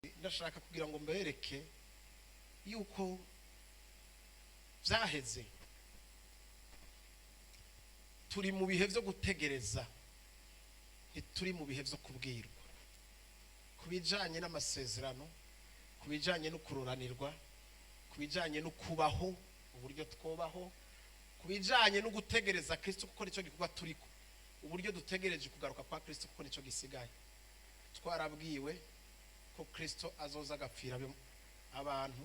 Ndashaka kugira ngo mbereke yuko byaheze. Turi mu bihe byo gutegereza, ntituri mu bihe byo kubwirwa. Ku bijyanye n'amasezerano, ku bijyanye no kururanirwa, ku bijyanye no kubaho, uburyo twubaho, ku bijyanye no gutegereza Kirisito, kuko nicyo gikorwa turiko, uburyo dutegereje kugaruka kwa Kirisito, kuko nicyo gisigaye. Twarabwiwe ko Kirisito azoza agapfira abantu,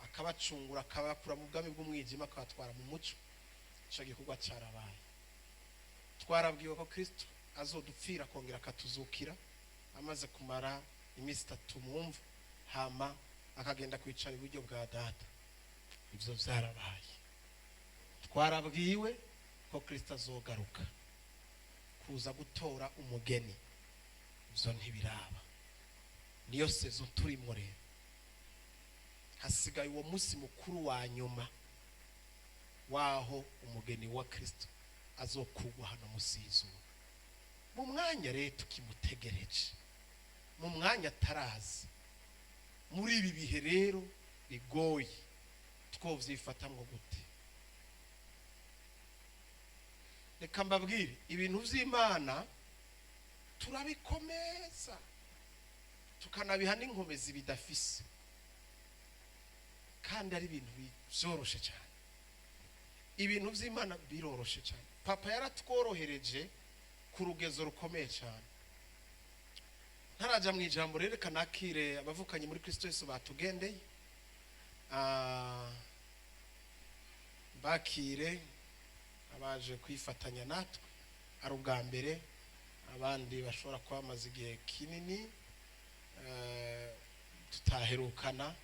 akabacungura, akabakura mu bwami bw'umwijima, akabatwara mu muco. Icyo gikorwa cyarabaye. Twarabwiwe ko Kirisito azodupfira, akongera akatuzukira amaze kumara iminsi 3 mu mva, hama akagenda kwicara iburyo bwa Data. Ibyo byarabaye. Twarabwiwe ko Kirisito azogaruka kuza gutora umugeni. Ibyo ntibiraba. Niyo saison turimo. Rero hasigaye uwo munsi mukuru wa nyuma waho umugeni wa Kirisito azokugwa hano munsi y'izuba. Mu mwanya rero tukimutegereje, mu mwanya ataraza, muri ibi bihe rero bigoye, twovyifatamwo gute? Reka mbabwire, ibintu vy'Imana turabikomeza, tukanabiha n'inkomezi bidafise, kandi ari ibintu byoroshe cyane. Ibintu by'Imana biroroshe cyane. Papa yaratworohereje ku rugezo rukomeye cyane. Ntaraja mu ijambo rero, reka nakire abavukanye muri Kristo Yesu batugendeye. Bakire abaje kwifatanya natwe ari ubwa mbere, abandi bashobora kuba bamaze igihe kinini tutaherukana,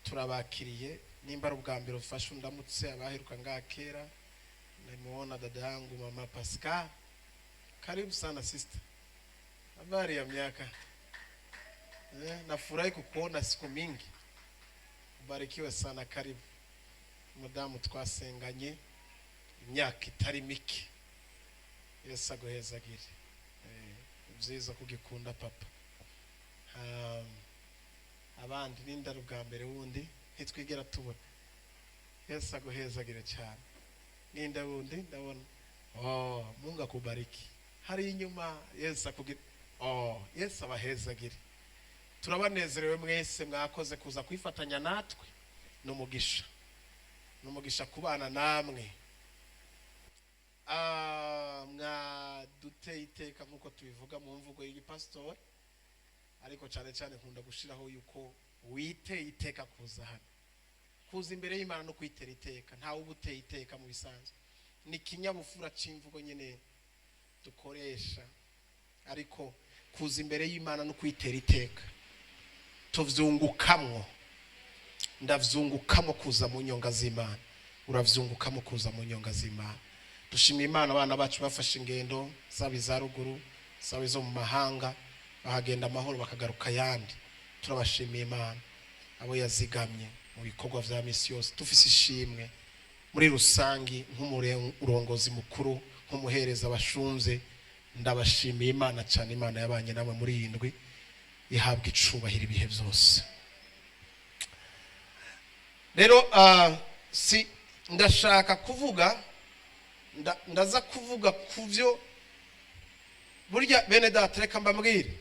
turabakiriye. Nimba ari ubwa mbere ufashe undamutse abaheruka ngaha kera. Nimuona dada yangu Mama Pascal, karibu sana sister, habari ya miaka? Nafurahi kukuona siku mingi, ubarikiwe sana, karibu. Umudamu twasenganye imyaka itari mike, Yesu aguhezagire. Byiza kugikunda papa. Abandi ninde ari ubwa mbere wundi ntitwigera tubona? Yesu aguhezagire cyane. Ninde wundi ndabona? Oh, Mungu akubariki. Hari inyuma, Yesu akugire. Oh, Yesu abahezagire. Turabanezerewe mwese, mwakoze kuza kwifatanya natwe. Ni umugisha, ni umugisha kubana namwe. Mwaduteye iteka, nk'uko tubivuga mu mvugo y'igipasitori, ariko cyane cyane nkunda gushiraho yuko witeye iteka kuza hano, kuza imbere y'Imana no kwitera iteka. Ntawe uba uteye iteka mu bisanzwe, ni ikinyabupfura c'imvugo nyine dukoresha, ariko kuza imbere y'Imana no kwitera iteka tuvyungukamwo. Ndavyungukamo kuza mu nyonga z'Imana, uravyungukamo kuza mu nyonga z'Imana. Dushimiye Imana, abana bacu bafashe ingendo zaba iza ruguru, zaba izo mu mahanga, bahagenda amahoro, bakagaruka ayandi. Turabashimiye Imana abo yazigamye mu bikorwa vya misi yose. Dufise ishimwe muri rusangi, nk'umurongozi mukuru, nk'umuhereza bashunze, ndabashimiye Imana cyane. Imana yabanye namwe muri iyi ndwi, ihabwa icubahiro ibihe byose. Rero si ndashaka kuvuga, ndaza kuvuga ku byo burya. Bene data, reka mbabwire,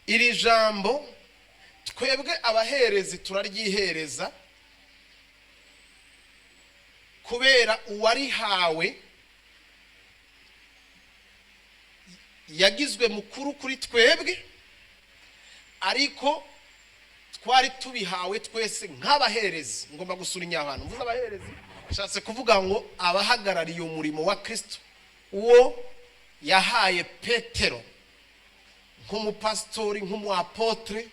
iri jambo twebwe abaherezi turaryihereza kubera uwarihawe yagizwe mukuru kuri twebwe, ariko twari tubihawe twese nk'abaherezi. Ngomba gusura inyabana mvuze abaherezi, nshatse kuvuga ngo abahagarariye umurimo wa Kristo, uwo yahaye Petero nk'umupasitori, nk'umuapotre,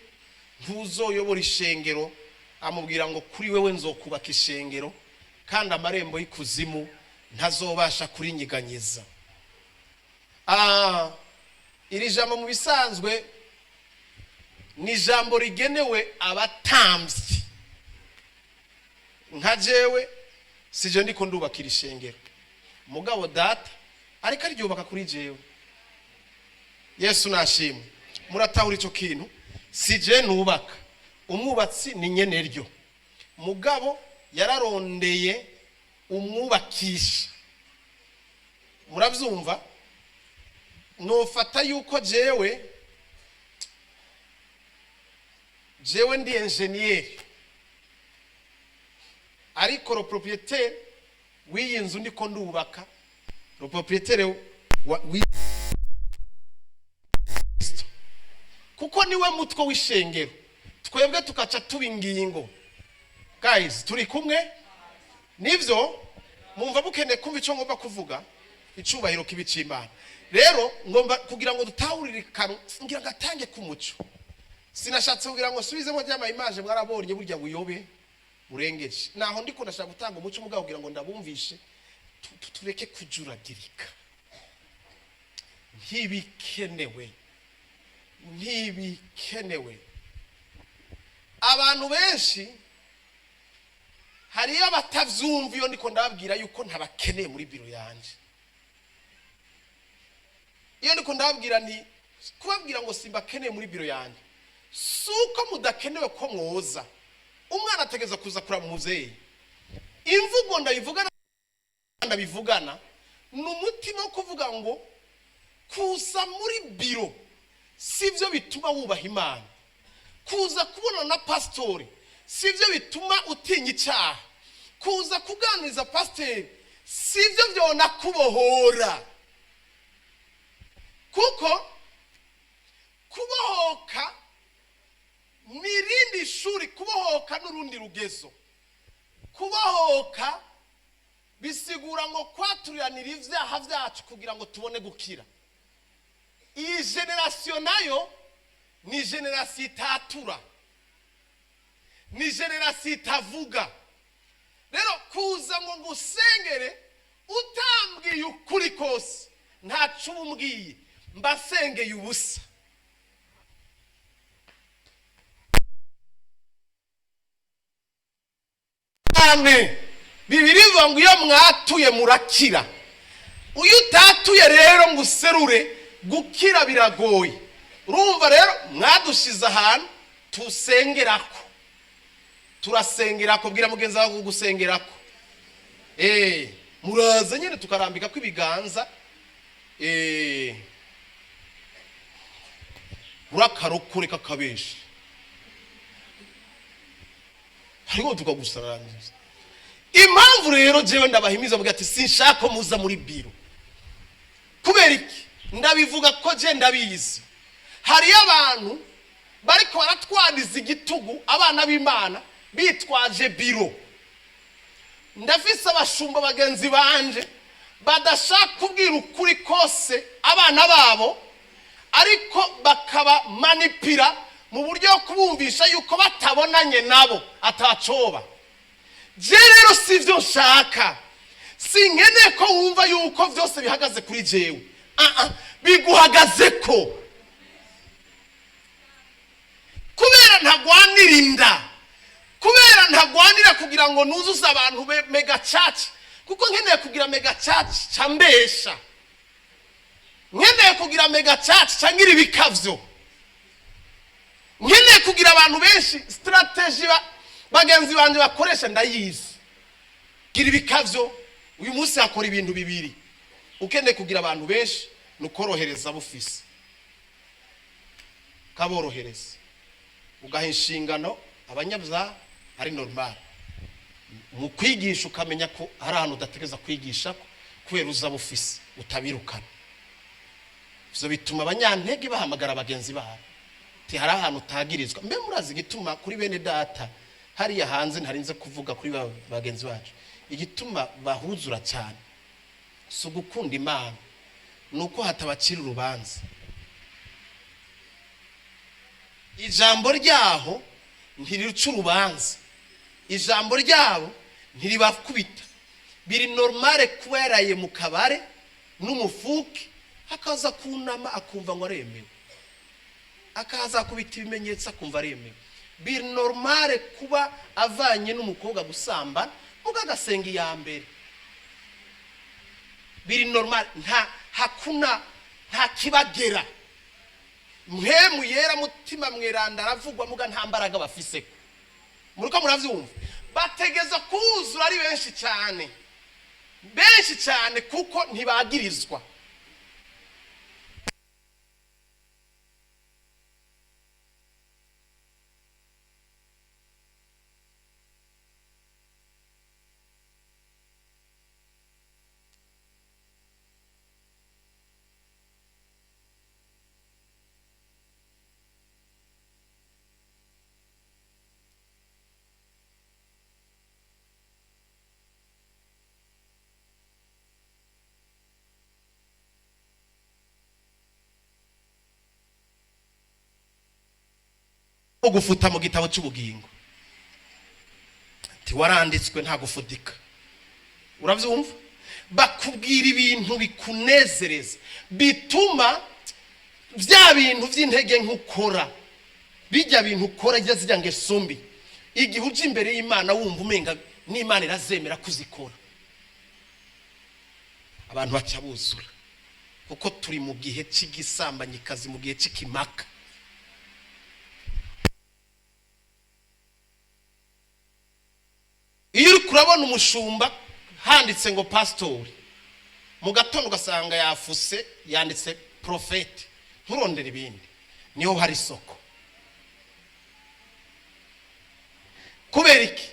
nk'uzoyobora ishengero, amubwira ngo kuri wewe nzokubaka ishengero, kandi amarembo y'ikuzimu ntazobasha kurinyiganyiza. Iri jambo mu bisanzwe ni ijambo rigenewe abatambyi nka jewe. Sije ndiko ndubakira ishengero, mugabo Data ariko aryubaka kuri jewe. Yesu nashimwe. Muratahura ico kintu? Si je nubaka, umwubatsi ni nyeneryo. Mugabo yararondeye umwubakisha. Murabyumva? Nofata yuko jewe ndi ingénieur, ariko le propriétaire w'iyi nzu ndiko ndubaka, le propriétaire Kristo, kuko niwe mutwe w'ishengero, twebwe tukaca tuba ingingo. Guys, turi kumwe? Nivyo mumva mukeneye kumva icyo ngomba kuvuga? Icubahiro kibi c'Imana. Rero ngomba kugira ngo dutahurire kanu, ngira ngatange ku muco. Sinashatse kugira ngo nsubizemo ry'ama image mwarabonye, burya buyobe burengeje naho ndiko ndashaka gutanga umuco, mugabo kugira ngo ndabumvishe tureke kujuragirika. Ntibikenewe, ntibikenewe. Abantu benshi hariyo abatavyumva iyo ndiko ndababwira yuko ntabakeneye muri biro yanje. Iyo ndiko ndababwira nti kubabwira ngo simbakeneye muri biro yanje, si uko mudakenewe ko mwoza. Umwana ategereza kuza kuraba umuvyeyi. Imvugo ndabivugana, ndabivugana ni umutima wo kuvuga ngo kuza muri biro sivyo bituma wubaha Imana, kuza kubona na pasitori sivyo bituma utinya icyaha, kuza kuganiriza pasiteri sivyo byona kubohora, kuko kubohoka ni irindi shuri, kubohoka n'urundi rugezo. Kubohoka bisigura ngo kwaturiranira ibyaha byacu kugira ngo tubone gukira. Iyi génération nayo ni génération itatura, ni génération itavuga. Rero kuza ngo ngusengere utambwiye ukuri kose, ntaco uba umbwiye, mbasengeye ubusa cyane. Bibiri bivuga ngo iyo mwatuye murakira. Iyo utatuye rero ngo userure, gukira biragoye. Urumva rero mwadushize ahantu tusengerako, turasengerako. Bwira mugenzi wawe gusengerako. Muraza nyine tukarambika ko ibiganza. Urakarokore kakabeshi hariho tukagusarangiza. Impamvu rero jewe ndabahimiza mvuga ati sinshaka ko muza muri biro, kubera iki? Ndabivuga ko je ndabizi, hariyo abantu bariko baratwariza igitugu abana b'Imana bitwaje biro. Ndafise abashumba bagenzi banje badashaka kubwira ukuri kose abana babo, ariko bakabamanipira mu buryo bwo kubumvisha yuko batabonanye nabo atacoba. Je rero si byo nshaka. Sinkeneye ko wumva yuko byose bihagaze kuri jewe. Ah, ah, biguhagaze ko kubera ntagwanira inda, kubera ntagwanira kugira ngo nuzuze abantu mega church, kuko nkeneye kugira mega church cambesha, nkeneye kugira mega church cangira ibikavyo, nkeneye kugira abantu benshi, stratégie bagenzi banje bakoresha ndayizi. Gira ibikavyo. Uyu munsi hakora ibintu bibiri: ukeneye kugira abantu benshi ni ukorohereza bufise, kaborohereza, ugaha inshingano abanyabyaha ari normal. Mu kwigisha ukamenya ko hari ahantu udategereza kwigisha kubera uza bufise utabirukana. Ivyo bituma abanyantege bahamagara bagenzi babo ti hari ahantu utagirizwa. Mbe murazi igituma kuri bene data hariya hanze, ntarinze kuvuga kuri bagenzi bacu, igituma bahuzura cyane si ugukunda Imana, ni uko hatabacira urubanza. Ijambo ryaho ntirica urubanza, ijambo ryabo ntiribakubita. Biri normale kuba yaraye mu kabare n'umufuke, akaza kunama akumva ngo aremewe, akaza akubita ibimenyetso akumva aremewe. Biri normale kuba avanye n'umukobwa gusambana muga agasenga iya mbere. Biri normale, nta hakuna, nta kibagera. Mpwemu Yera, Mutima Mweranda aravugwa, muga nta mbaraga bafise. Muriko muravyumva? Bategeza kuzura ari benshi cyane, benshi cyane, kuko ntibagirizwa. Gufuta mu gitabo cy'ubugingo, ntiwaranditswe, nta gufudika. Urabyumva? Bakubwira ibintu bikunezereza, bituma bya bintu by'intege nk'ukora, bijya bintu ukora, jya zijya ngeso mbi, igihe ujya imbere y'Imana wumva umenga n'Imana irazemera kuzikora. Abantu baca buzura, kuko turi mu gihe cy'igisambanyikazi, mu gihe cy'ikimaka. Iyo uri kurabona umushumba handitse ngo pasitori, mu gatondo ugasanga yafuse yanditse prophète, nturondere ibindi, niho hari isoko. Kubera iki?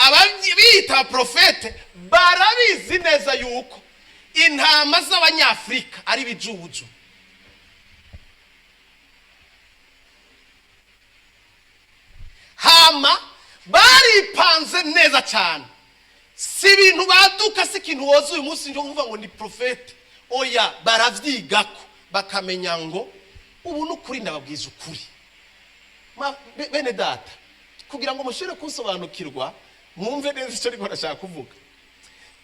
Abiyita abaprofete barabizi neza yuko intama z'Abanyafurika ari ibijuju. Hama baripanze neza cyane. Si ibintu baduka, si ikintu woza uyu munsi njo kuvuga ngo ni prophète. Oya, baravyigako bakamenya ngo ubu ni ukuri. Ndababwiza ukuri, bene data, kugira ngo mushobore kunsobanukirwa, mwumve neza icyo ariko ndashaka kuvuga.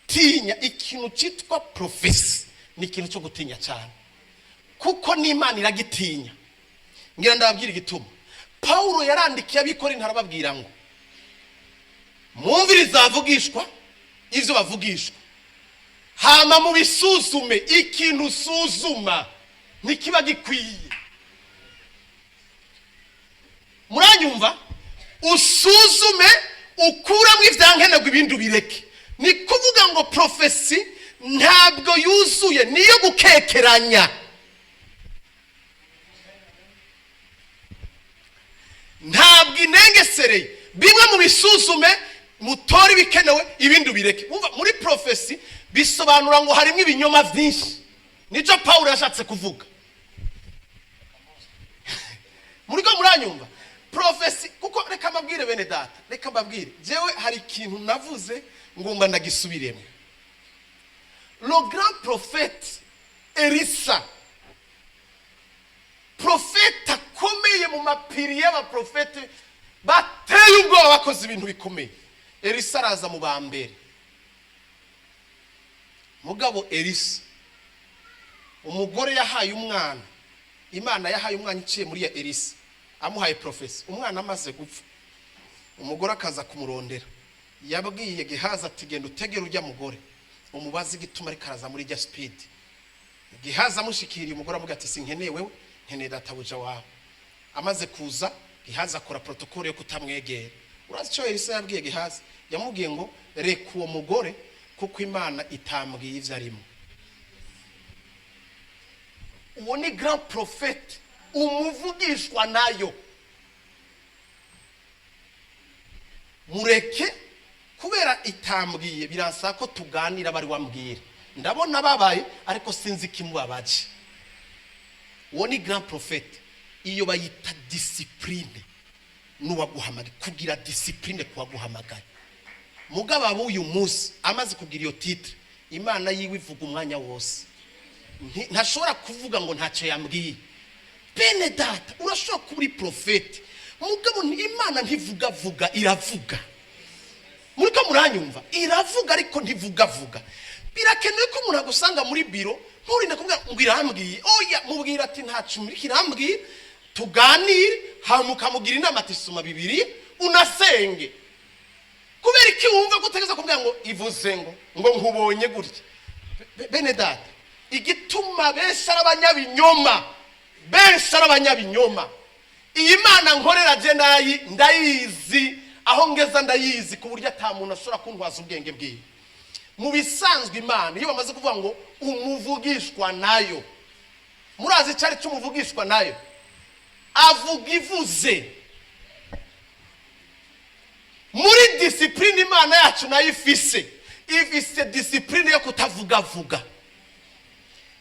Tinya ikintu cyitwa prophétie, ni ikintu cyo gutinya cyane, kuko n'Imana iragitinya. Ngira ndababwira igituma Pawulo yarandikiye Abikorinto, arababwira ngo mwumvire izavugishwa, ibyo bavugishwa, hama mubisuzume. Ikintu usuzuma ntikiba gikwiye. Muranyumva? Usuzume, ukuramo ibyankenerwa, ibindi ubireke. Ni kuvuga ngo prophétie ntabwo yuzuye, niyo gukekeranya. Ntabwo inengesereye. Bimwe mu bisuzume, mutore ibikenewe, ibindi ubireke. Umva, muri prophétie bisobanura ngo harimo ibinyoma byinshi. Nicyo Pawulo yashatse kuvuga. Muri ko muranyumva? Prophétie, kuko reka mbabwire, bene data, reka mbabwire, jewe hari ikintu navuze ngomba ndagisubiremo. Le grand prophète Elisa, prophète akomeye mu mapiri y'abaprofete bateye ubwoba, bakoze ibintu bikomeye, Elisa araza mu ba mbere. Mugabo Elisa, umugore yahaye umwana, Imana yahaye umwana iciye muri ya Elisa, amuhaye prophétie, umwana amaze gupfa, umugore akaza kumurondera, yabwiye Gehazi ati: "Genda utegere ujya mugore, umubaze igituma ariko araza muri ijya speed." Gehazi amushikiriye, umugore avuga ati: "Sinkeneye wewe, nkeneye databuja wawe." Amaze kuza, Gehazi akora protocole yo kutamwegera. Urazi icyo Elisa yabwiye Gehazi? Yamubwiye ngo: "Reka uwo mugore, kuko Imana itambwiye ibyo arimo." Uwo ni grand prophète, umuvugishwa nayo. Mureke, kubera itambwiye, biransaba ko tuganira, bari wambwira, ndabona babaye, ariko sinzi ikimubabaje. Uwo ni grand prophète. Iyo bayita discipline n'uwaguhamagaye, kugira discipline kuwaguhamagaye. Mugabo abo uyu munsi, amaze kugira iyo titre, Imana yiwe ivuga umwanya wose. Ntashobora kuvuga ngo ntacyo yambwiye. Bene data, urashobora kuba uri prophète, mugabo Imana ntivugavuga, iravuga. Muri ko muranyumva? Iravuga ariko ntivugavuga. Birakenewe ko umuntu agusanga muri biro, nturinde kuvuga ngo irambwiye. Oya, mubwira ati: "Ntacyo irambwiye, tuganire." Hanyuma ukamugira inama ati: "Soma Bibiliya, unasenge." Kubera iki wumva ko utegeza kuvuga ngo ivuze ngo nkubonye gutya? Bene data, igituma benshi ari abanyabinyoma, Benshi ari abanyabinyoma. Iyi Mana nkorera je ndayi ndayizi, aho ngeza ndayizi, ku buryo ata muntu ashobora kuntwaza ubwenge bwiwe. Mu bisanzwe, Imana iyo bamaze kuvuga ngo umuvugishwa nayo, murazi icyari cy'umuvugishwa nayo? Avuga ivuze. Muri discipline Imana yacu nayo ifise discipline yo kutavugavuga,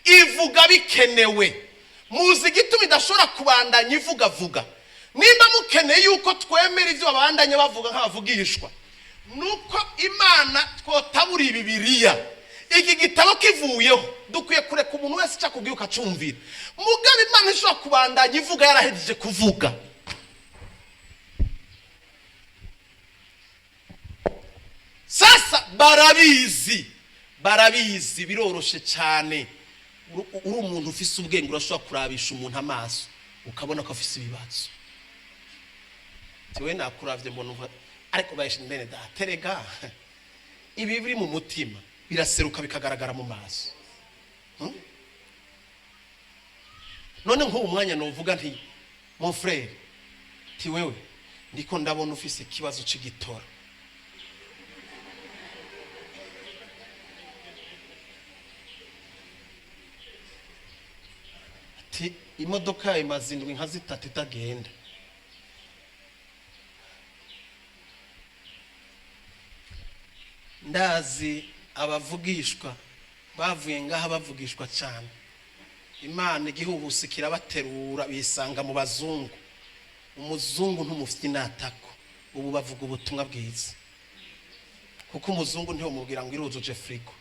ivuga bikenewe. Muzi igituma idashobora kubandanya ivugavuga? Nimba mukeneye yuko twemera ibyo babandanya bavuga nk'abavugishwa, nuko Imana twotabura Bibiliya. Iki gitabo kivuyeho, dukwiye kureka umuntu wese icyo akubwiye ukacumvira. Mugabo Imana ishobora kubandanya ivuga yarahejeje kuvuga. Sasa barabizi, barabizi. Biroroshe cyane. Uri umuntu ufise ubwenge, urashobora kurabisha umuntu amaso ukabona ko afise ibibazo. Tiwe nakuravye mbona ariko bayishe mbene daterega. Ibi biri mu mutima biraseruka bikagaragara mu maso. None nk'ubu mwanya novuga nti: "Mon frère, ti wewe ndiko ndabona ufise ikibazo c'igitoro." Ati: "Imodoka yawe imaze indwi nka 3 itagenda." Ndazi abavugishwa bavuye ngaha bavugishwa cyane, Imana igihuhusi kirabaterura, bisanga mu bazungu. Umuzungu ntumufite inatako. Ubu bavuga ubutumwa bwiza, kuko umuzungu ntiwamubwira ngo irujuje frigo,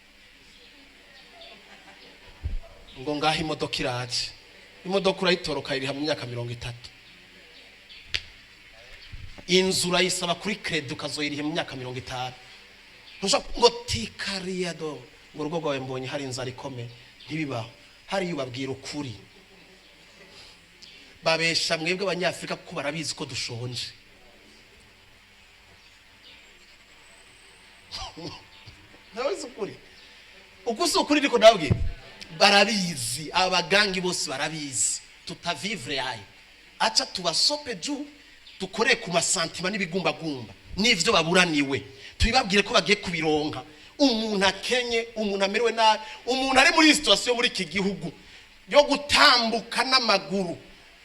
ngo ngaho imodoka iraje. Imodoka urayitora ukayiriha mu myaka 30. Inzu urayisaba kuri crédit, ukazoyiriha mu myaka 50. Ntushobora ngo tikariya do ngo urugo rwawe mbonye hari inzara ikomeye. Ntibibaho. Hariya ubabwira ukuri. Babesha mwebwe Abanyafurika kuko barabizi ko dushonje. Ntabizi ukuri, uko si ukuri niko ndababwira. Barabizi, abagangi bose barabizi. Tutavivre yayo aca tubasope ju dukore ku ma sentiments n'ibigumbagumba n'ivyo baburaniwe, tubibabwire ko bagiye kubironka. Umuntu akenye, umuntu amerewe nabi, umuntu ari muri situation muri iki gihugu yo gutambuka n'amaguru,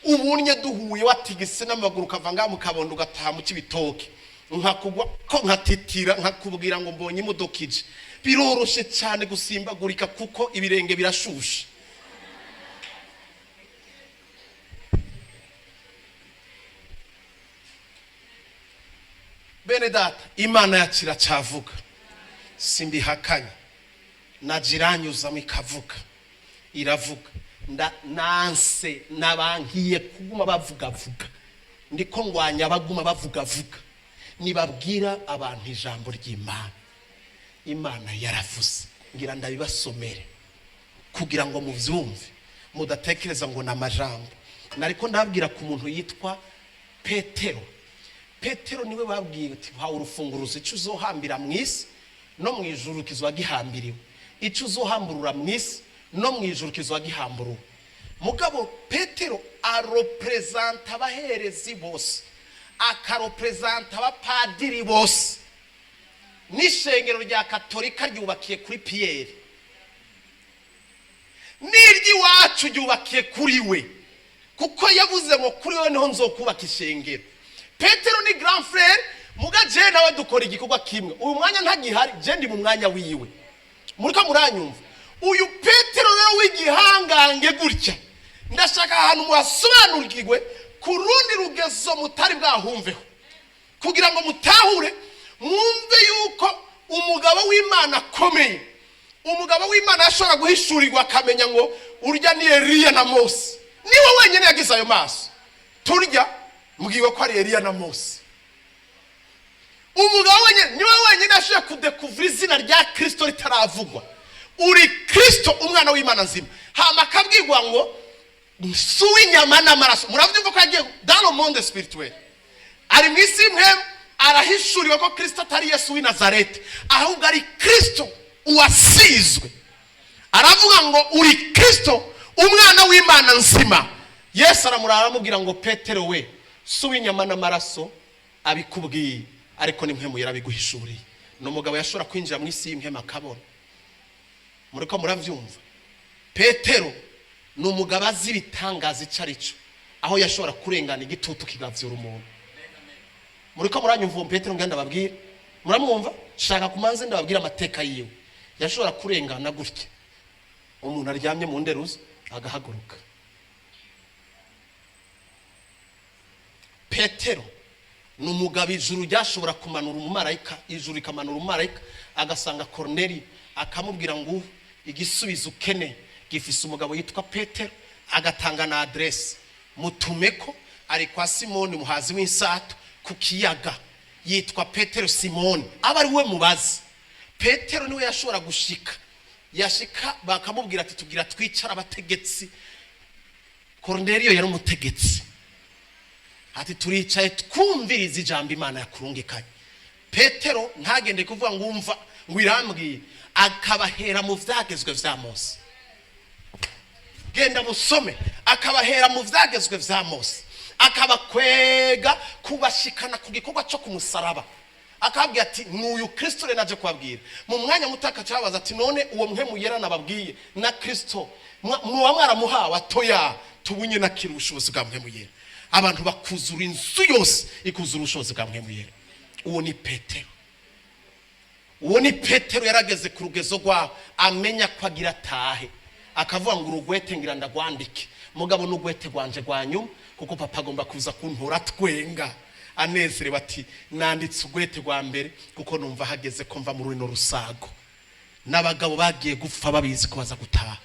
ubunye duhuye watigise n'amaguru ukava ngaha mu Kabondo ugataha mu Cibitoke, nkakugwa ko nkatitira, nkakubwira ngo mbonye imodoka ije, biroroshe cyane gusimbagurika kuko ibirenge birashushe. Bene data, Imana yacu iracyavuga, simbihakanye. Najiranyuzamo ikavuga, iravuga. Nanse nabankiye kuguma bavugavuga, ndiko ngwanya abaguma bavugavuga. Nibabwira abantu ijambo ry'Imana. Imana yaravuze. Ngira ndabibasomere kugira ngo muvyumve, mudatekereza ngo ni amajambo. Nariko ndabwira ku muntu yitwa Petero. Petero niwe babwiye uti: "Hawe urufunguruzo, icyo uzohambira mu isi no mu ijuru kizoba gihambiriwe, icyo uzohamburura mu isi no mu ijuru kizoba gihamburuwe." Mugabo Petero areprésenta abaherezi bose, akareprésenta abapadiri bose, n'ishengero rya Katolika ryubakiye kuri Piyeri, n'iry'iwacu ryubakiye kuri we, kuko yavuze ngo: "Kuri we niho nzokubaka ishengero." Petero ni grand frère. Muga je nawe dukora igikorwa kimwe. Uyu mwanya ntagihari, je ndi mu mwanya wiwe. Muriko muranyumva? Uyu Petero rero w'igihangange gutya, ndashaka ahantu muhasobanukirwe ku rundi rugezo mutari bwahumveho, kugira ngo mutahure, mwumve yuko umugabo w'Imana akomeye. Umugabo w'Imana ashobora guhishurirwa akamenya ngo urya ni Eliya na Mose. Niwe wenyine yagize ayo maso. Turya mbwiwe ko ari Eliya na Mose. Umugabo wenyine, niwe wenyine ashoboye kudécouvra izina rya Kirisito ritaravugwa: "Uri Kirisito, umwana w'Imana nzima." Hama akabwirwa ngo si uw'inyama n'amaraso. Murabyumva ko yagiye dans le monde spirituel, ari mu isi imwe, arahishuriwe ko Kirisito atari Yesu w'i Nazareti, ahubwo ari Kirisito uwasizwe. Aravuga ngo: "Uri Kirisito, umwana w'Imana nzima." Yesu aramurara, aramubwira ngo: "Petero we, si uw'inyama n'amaraso abikubwiye, ariko ni Mpwemu yarabiguhishuriye." Ni umugabo yashobora kwinjira mu isi y'impwemu akabona. Muriko muravyumva? Petero ni umugabo azi ibitangaza icyo ari cyo, aho yashobora kurengana igitutu kigavyura umuntu. Muriko muranyumva? Uwo Petero ngenda ndababwira, muramwumva? Shaka kumanze ndababwira amateka yiwe. Yashobora kurengana gutya, umuntu aryamye mu nderuzo agahaguruka. Petero ni umugabo ijuru ryashobora kumanura umumarayika, ijuru rikamanura umumarayika agasanga Koroneli, akamubwira ngo: "Igisubizo ukene gifise umugabo yitwa Petero," agatanga na aderesi: "Mutume ko ari kwa Simoni muhazi w'insato ku kiyaga, yitwa Petero Simoni, aba ari we mubazi." Petero niwe yashobora gushika, yashika bakamubwira ati: "Tugira twicara abategetsi." Koroneliyo yari umutegetsi. Ati: "Turicaye twumviriza ijambo Imana yakurungikanye." Petero ntagende kuvuga ngo umva ngo irambwiye, akabahera mu vyagezwe vya Mose. Genda musome. Akabahera mu vyagezwe vya Mose, akabakwega kubashikana ku gikorwa cyo kumusaraba, akababwira ati: "N'uyu Kristo rero naje kubabwira." Mu mwanya muto akacabaza ati: "None uwo Mpwemu Yera nababwiye na Kristo muba mwaramuhawe?" Atoya, tubunye nakira ubushobozi bwa Mpwemu Yera. Abantu bakuzura, inzu yose ikuzura ubushobozi bwa Mpwemu Yera. Uwo ni Petero. Uwo ni Petero. Yarageze ku rugezo rwaho amenya ko agira atahe, akavuga ngo: "Urugwete ngira ndagwandike, mugabo n'ugwete rwanje rwa nyuma, kuko papa agomba kuza kuntora twenga anezerewe." Ati: "Nanditse ugwete rwa mbere kuko numva hageze ko mva muri runo rusago." N'abagabo bagiye gupfa babizi ko baza gutaha,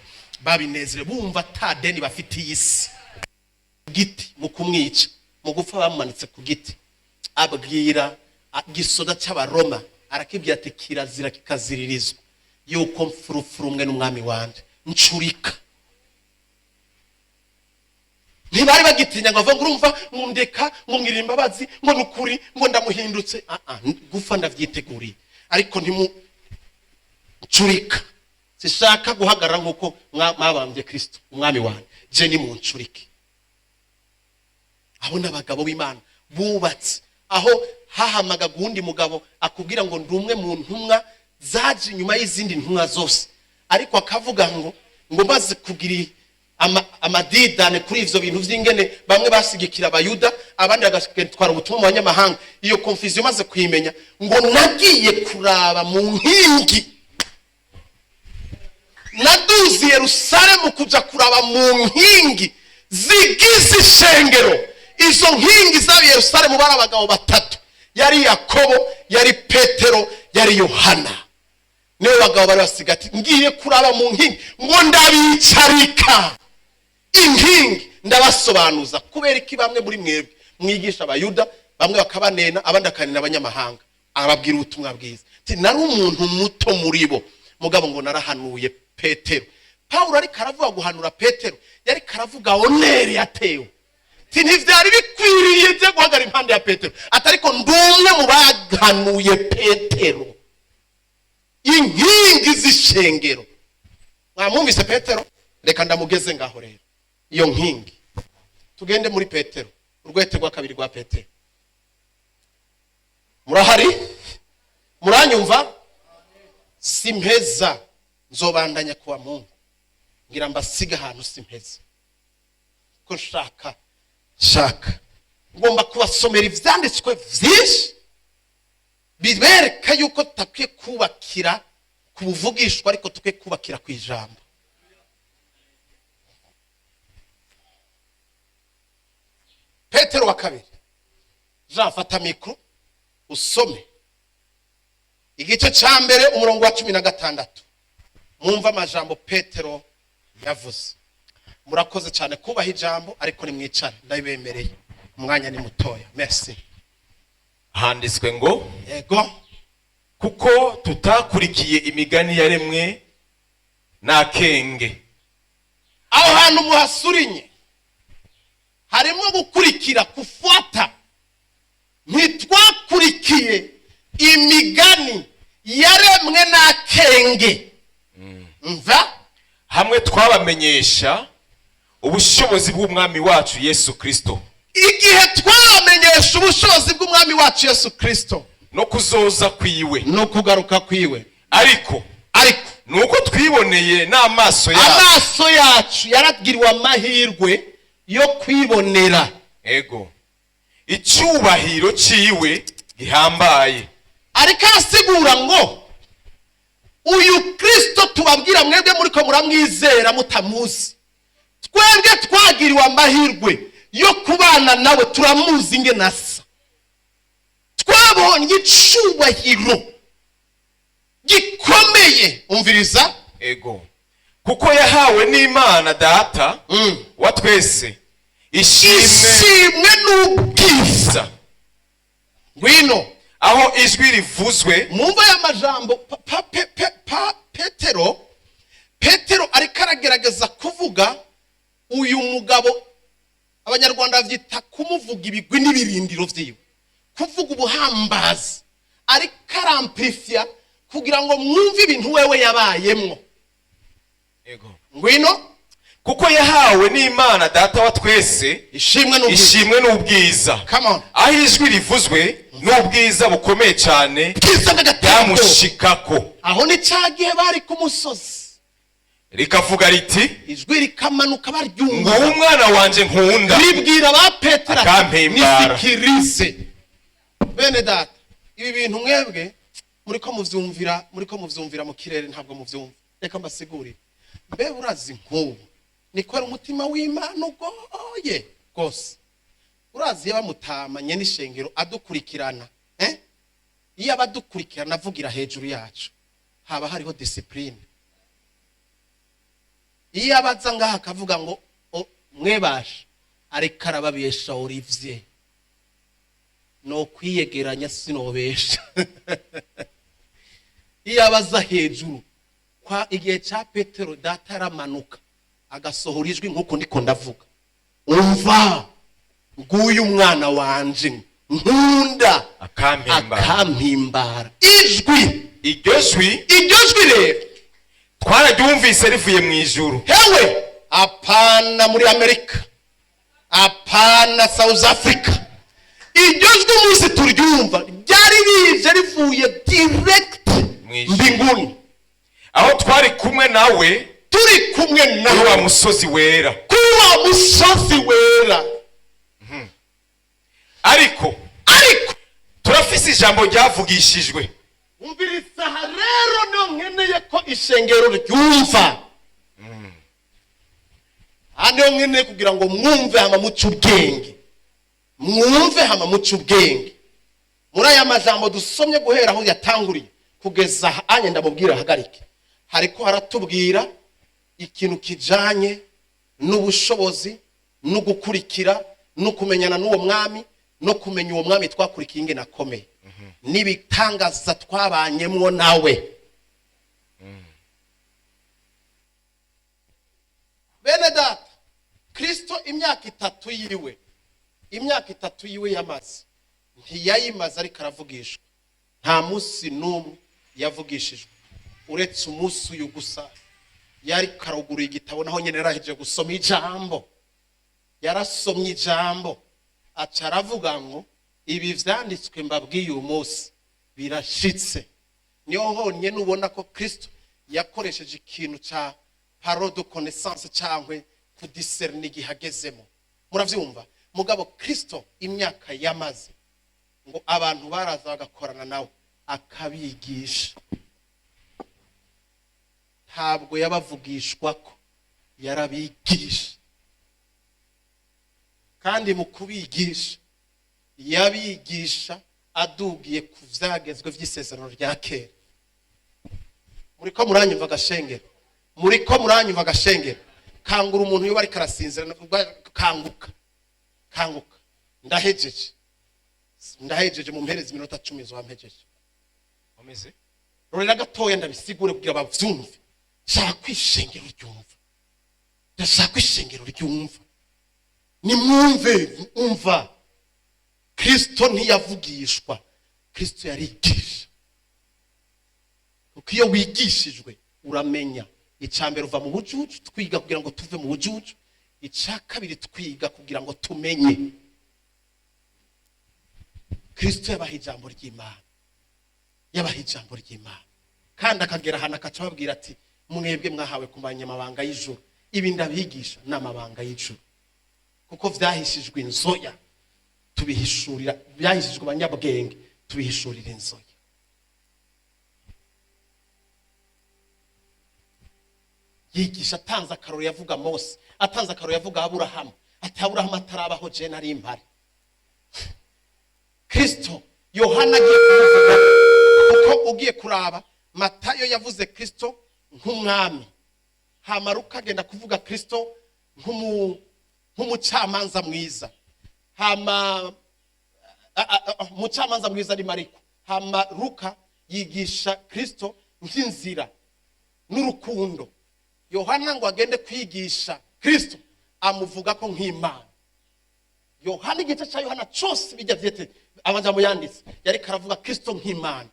babinezerewe, bumva ata deni bafitiye isi. Giti mu kumwica, mu gupfa bamumanitse ku giti, abwira gisoda cy'Abaroma, arakibwira ati: "Kirazira kikaziririzwa yuko mfurufuru umwe n'umwami wanje, ncurika." Ntibari bagitinya ngo bavuge ngo: "Urumva, ngo ndeka, ngo ngirira imbabazi, ngo ni ukuri, ngo ndamuhindutse. Ah, ah, gupfa ndavyiteguriye, ariko ntimu ncurika, sishaka guhagarara nk'uko mwabambye Kristo umwami wanjye, je ni muncurike." Abo ni abagabo b'Imana bubatse. Aho hahamagaga uwundi mugabo akubwira ngo: "Ndi umwe mu ntumwa zaje inyuma y'izindi ntumwa zose," ariko akavuga ngo maze kugira amadidane kuri ivyo bintu vy'ingene bamwe basigikira Abayuda, abandi bagatwara ubutumwa mu banyamahanga, iyo confusion maze kuyimenya, ngo nagiye kuraba mu nkingi, naduze i Yerusalemu kuja kuraba mu nkingi zigize ishengero. Izo nkingi z'ab Yerusalemu bari abagabo batatu: yari Yakobo, yari Petero, yari Yohana. Nibo bagabo bari basigaye. Ati: "Ngiye kuraba mu nkingi," ngo ndabicarika inkingi, ndabasobanuza kubera iki bamwe muri mwebwe mwigisha Abayuda, bamwe bakabanena, abandi bakanena abanyamahanga. Ababwira ubutumwa bwiza. Ati: "Nari umuntu muto muri bo, mugabo ngo narahanuye Petero." Pawulo ariko aravuga guhanura Petero, yariko aravuga honneur yatewe. Ati: "Ntivyari bikwiriye byo guhagarara impande ya Petero," ati: "ariko ndi umwe mu bahanuye Petero." Inkingi z'ishengero, mwamwumvise Petero? Reka ndamugeze ngaho rero. Iyo nkingi, tugende muri Petero, urwete rwa kabiri rwa Petero. Murahari? Muranyumva? Simpeza, nzobandanya kuwa Mungu, ngira mbasiga ahantu. Simpeza ko nshaka ngomba kubasomera ivyanditswe vyinshi bibereka yuko tutakwiye kubakira ku buvugishwa, ariko tukwiye kubakira ku ijambo. Petero wa kabiri. Jean, fata mikoro usome igice cya mbere, umurongo wa 16, mwumve amajambo Petero yavuze. Murakoze cyane kubaha ijambo, ariko nimwicare, ndabibemereye, umwanya ni mutoya. Merci. Handitswe ngo: Yego. Kuko tutakurikiye imigani yaremwe n'akenge. Aho hantu muhasurinye, harimo gukurikira, kufuata. Ntitwakurikiye imigani yaremwe n'akenge. Mva. Hamwe twabamenyesha Ubushobozi bw'Umwami wacu Yesu Kristo Igihe twabamenyesha ubushobozi bw'Umwami wacu Yesu Kristo no kuzoza kwiwe, no kugaruka kwiwe, ariko ariko nuko twiboneye n'amaso yacu, amaso yacu yaragiriwe amahirwe yo kwibonera ego, icyubahiro ciwe gihambaye. Ariko arasigura ngo uyu Kristo tubabwira, mwebwe muriko muramwizera mutamuzi, twebwe twagiriwe amahirwe yo kubana nawe, turamuzi ingene asa, twabonye icubahiro gikomeye. Umviriza. Ego, kuko yahawe n'Imana Data wa twese ishimwe ishimwe n'ubwiza. Ngwino. Aho ijwi rivuzwe Mwumva aya majambo pa, pa, pe, pe, pa, Petero ariko aragerageza kuvuga uyu mugabo. Abanyarwanda bavyita kumuvuga ibigwi n'ibirindiro vyiwe, kuvuga ubuhambazi. Ariko aramplifya kugira ngo mwumve ibintu wewe yabayemwo. Ego. Ngwino. Kuko yahawe n'Imana Data wa twese ishimwe n'ubwiza, ishimwe n'ubwiza, Come on. aho ijwi rivuzwe n'ubwiza bukomeye cyane bwiza bw'agaterabwoba byamushikako, Aho ni cya gihe bari ku musozi, rikavuga riti: ijwi rikamanuka, baryumva, "Nguwo umwana wanje nkunda, ribwira ba Petero ati, akampimbara." "Nisikirize." Bene data, ibi bintu mwebwe muriko muvyumvira mu kirere, ntabwo muvyumva. Reka mbasigurire. Mbe urazi nk'ubu niko ari umutima w'Imana ugoye rwose? Urazi iyo bamutamanye n'ishengero adukurikirana, eh? Iyo abadukurikirana avugira hejuru yacu, haba hariho discipline. Iyo abaza ngaha akavuga ngo: "Mwebasha," ariko arababesha. Olivier no kwiyegeranya, sinobesha. Iyo abaza hejuru kwa igihe cya Petero, Data aramanuka agasohora ijwi nk'uko ndiko ndavuga: "Umva, nguyu umwana wanje nkunda, akampimbara." Akampimbara. Ijwi Iryo jwi, iryo jwi rero, twararyumvise rivuye mu ijuru. Hewe, apana muri Amerika, apana South Africa. Iryo jwi umunsi turyumva ryari rije rivuye direct Mw'ijuru. mbinguni, aho twari kumwe nawe turi kumwe kuri wa nawe musozi wera. Kuri wa musozi wera. Ariko ariko turafise ijambo ryavugishijwe. Umviriza, aha rero niyo nkeneye ko ishengero ryumva. Aha niyo nkeneye kugira ngo mwumve hama muce ubwenge, mwumve hama muce ubwenge. Muri aya majambo dusomye, guhera aho yatanguriye kugeza aha anye ndamubwira ahagarike, hariko haratubwira ikintu kijanye n'ubushobozi no gukurikira no kumenyana n'uwo mwami, no kumenya uwo mwami twakurikiye ingene akomeye, n'ibitangaza twabanyemwo nawe. Bene data, Kristo imyaka 3 yiwe, imyaka 3 yiwe yamaze, ntiyayimaze ariko aravugishwa. Nta munsi n'umwe yavugishijwe uretse umunsi uyu gusa yari karuguru igitabo. Naho nyine yarahejeje gusoma ijambo, yarasomye ijambo, aca aravuga ngo: "Ibi vyanditswe mbabwiye uyu munsi birashitse." Niho honyine ubona ko Kristo yakoresheje ikintu ca parole de connaissance cyangwa kudiserna igihe agezemo. Muravyumva? Mugabo Kristo imyaka yamaze, ngo abantu baraza bagakorana nawe akabigisha. Ntabwo yabavugishwa ko yarabigisha, kandi mu kubigisha yabigisha adugiye ku vyagezwe vy'isezerano rya kera. Muriko muranyumva agashengero? Muriko muranyumva agashengero? Kangura umuntu iyo ariko arasinzira. Kanguka, kanguka. Ndahejeje, ndahejeje. Mu mpereza iminota 10 zoba mpejeje. Rorera gatoya ndabisigure kugira bavyumve. Shaka kwishengero ryumva, ndashaka kwishengero ryumva. Nimwumve, umva: Kristo ntiyavugishwa, Kristo yarigisha. Kuko iyo wigishijwe uramenya. Icya mbere, uva mu bujuju. Twiga kugira ngo tuve mu bujuju. Icya kabiri, twiga kugira ngo tumenye Kristo yabaha ijambo ry'Imana, yabaha ijambo ry'Imana, kandi akagera ahantu akaca ababwira ati: "Mwebwe mwahawe kumenya amabanga y'ijuru. Ibi ndabigisha ni amabanga y'ijuru, kuko vyahishijwe inzoya tubihishurira, byahishijwe abanyabwenge tubihishurira inzoya." Yigisha atanze akaroro, yavuga Mose, atanze akaroro yavuga Aburahamu, ati: "Aburahamu atarabaho, je nari mpari." Kristo Yohana agiye kumuvuga, kuko ugiye kuraba Matayo yavuze Kristo nk'umwami, hama Luka agenda kuvuga Kristo nk'umucamanza mwiza, hama umucamanza mwiza ari Mariko, hama Luka yigisha Kristo nk'inzira n'urukundo. Yohana ngo agende kwigisha Kristo amuvuga ko nk'Imana. Yohana, igice cya Yohana cyose bijya vyete amajambo yanditse yariko aravuga Kristo nk'Imana.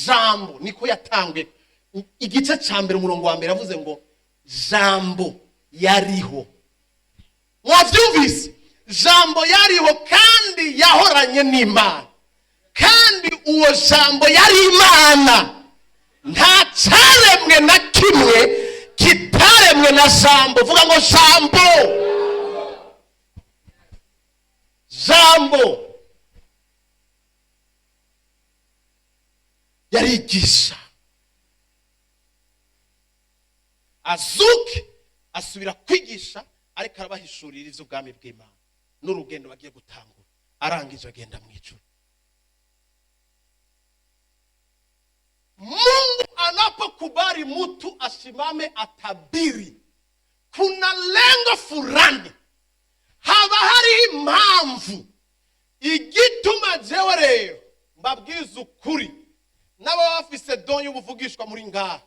Jambo niko yatanguye igice cya mbere, umurongo wa mbere, yavuze ngo: "Jambo yariho." Mwavyumvise? Jambo yariho kandi yahoranye n'Imana, kandi uwo Jambo yari Imana. Nta cyaremwe na kimwe kitaremwe na Jambo. Vuga ngo Jambo. Jambo yarigisha, azuke asubira kwigisha, ariko arabahishurira iby'ubwami bw'Imana n'urugendo bagiye gutangura. Arangije agenda mu ijuru. Mungu anapokubali mtu asimame atabiri, kuna lengo fulani, haba hari impamvu igituma. Jewe rero mbabwiza ukuri, n'ababa bafise don y'ubuvugishwa muri ngaha,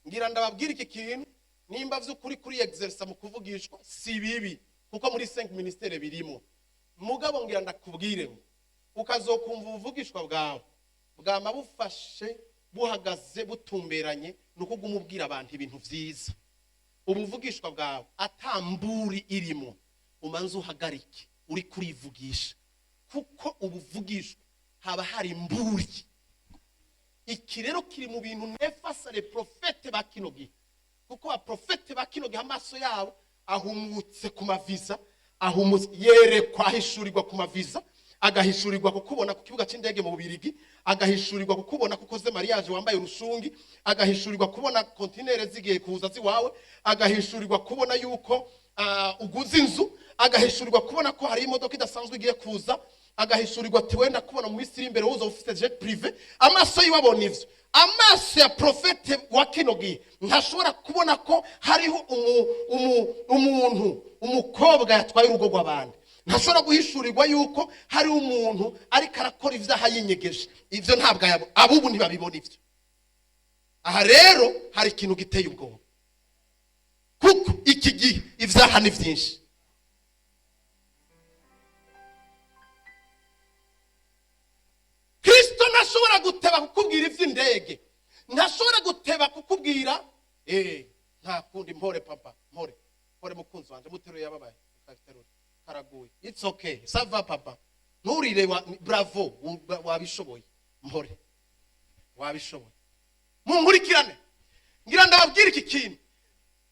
ngira ndababwira iki kintu: nimba vy'ukuri kuri exercer mu kuvugishwa si bibi, kuko muri 5 ministères birimo. Mugabo ngira ndakubwire ngo ukazokumva ubuvugishwa bwawe bwama bufashe, buhagaze, butumberanye, ni uko uguma ubwira abantu ibintu vyiza. Ubuvugishwa bwawe atamburi irimo, umanze uhagarike uri kurivugisha, kuko ubuvugishwa haba hari imburi. Iki rero kiri mu bintu nefasa les prophètes ba kino gihe, kuko abaprofete ba kino gihe amaso yabo ahumutse ku maviza, ahumutse, yerekwa, ahishurirwa ku maviza, agahishurirwa kukubona ku kibuga cy'indege mu Bubirigi, agahishurirwa kukubona kuko ukoze mariage wambaye urushungi, agahishurirwa kubona kontinere zigiye kuza ziwawe, agahishurirwa kubona yuko uguze inzu, agahishurirwa kubona ko hari imodoka idasanzwe igiye kuza, agahishurirwa ati: "Wenda kubona mu minsi iri imbere wuza ufite jet privé." Amaso yiwe abona ivyo. Amaso ya profete wa kino gihe ntashobora kubona ko hariho umuntu, umukobwa yatwaye urugo rw'abandi. Ntashobora guhishurirwa yuko hari umuntu ariko arakora ibyaha yinyegeje. Ibyo ntabwo abubu ntibabibona ibyo. Aha rero hari ikintu giteye ubwoba, kuko iki gihe ibyaha ni byinshi. Kristo ntashobora guteba kukubwira iby'indege, ntashobora guteba kukubwira nta kundi. Mpore papa, mpore, mpore mukunzi wanje, muteruye yababaye, utabiterura karaguye. It's okay, ça va papa, nturire bravo, wabishoboye, mpore, wabishoboye. Munkurikirane, ngira ndababwira iki kintu: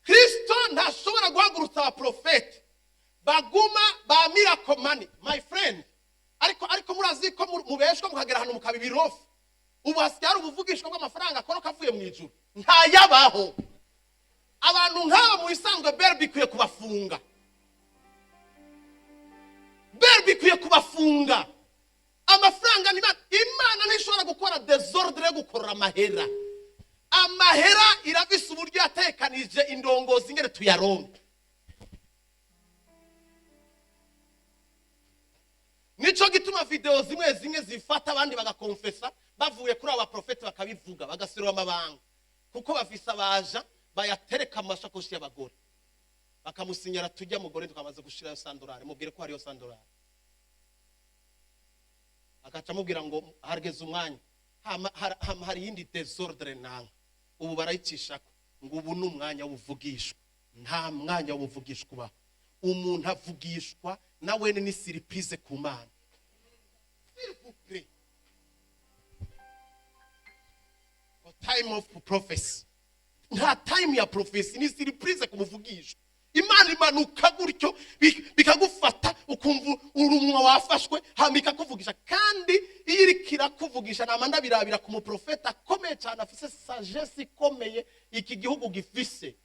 Kristo ntashobora guhagurutsa abaprofeti baguma ba miracle money, my friend. Ariko murazi ko mubeshwa mukagera ahantu mukaba ibirofu. Ubu hasigaye hari ubuvugishwa bw'amafaranga akoroka avuye mu ijuru, ntayabaho. Abantu nk'aba mu bisanzwe BRB ikwiye kubafunga, BRB ikwiye kubafunga. Amafaranga ni Imana ntishobora gukora désordre yo gukorora amahera. Amahera irafise uburyo yatekanije indongozi ingene tuyaronka. Nico gituma video zimwe zimwe zifata abandi bagakonfesa bavuye kuri abo baprofeti, bakabivuga, bagaserura amabanga, kuko bafise abaja bayatereka mu mashakoshi y'abagore, bakamusinyara: "Tujya mugore, tukamaze gushirayo sandorari, mubwire ko hariyo sandorari." Agaca amubwira ngo harageze umwanya. Hama hari iyindi désordre nanga ubu barayicishako ngo ubu ni umwanya w'ubuvugishwa. Nta mwanya w'ubuvugishwa ubaho. Umuntu avugishwa na wene ni surprise ku Mana. S'il vous plaît. Time of prophecy, nta time ya prophecy, ni surprise kumuvugishwa. Imana imanuka gutyo, bikagufata, ukumva urumwa wafashwe, hama ikakuvugisha. Kandi iyo iriko irakuvugisha, nama ndabirabira ku muprofeta akomeye cyane, afise sagesse ikomeye iki gihugu gifise,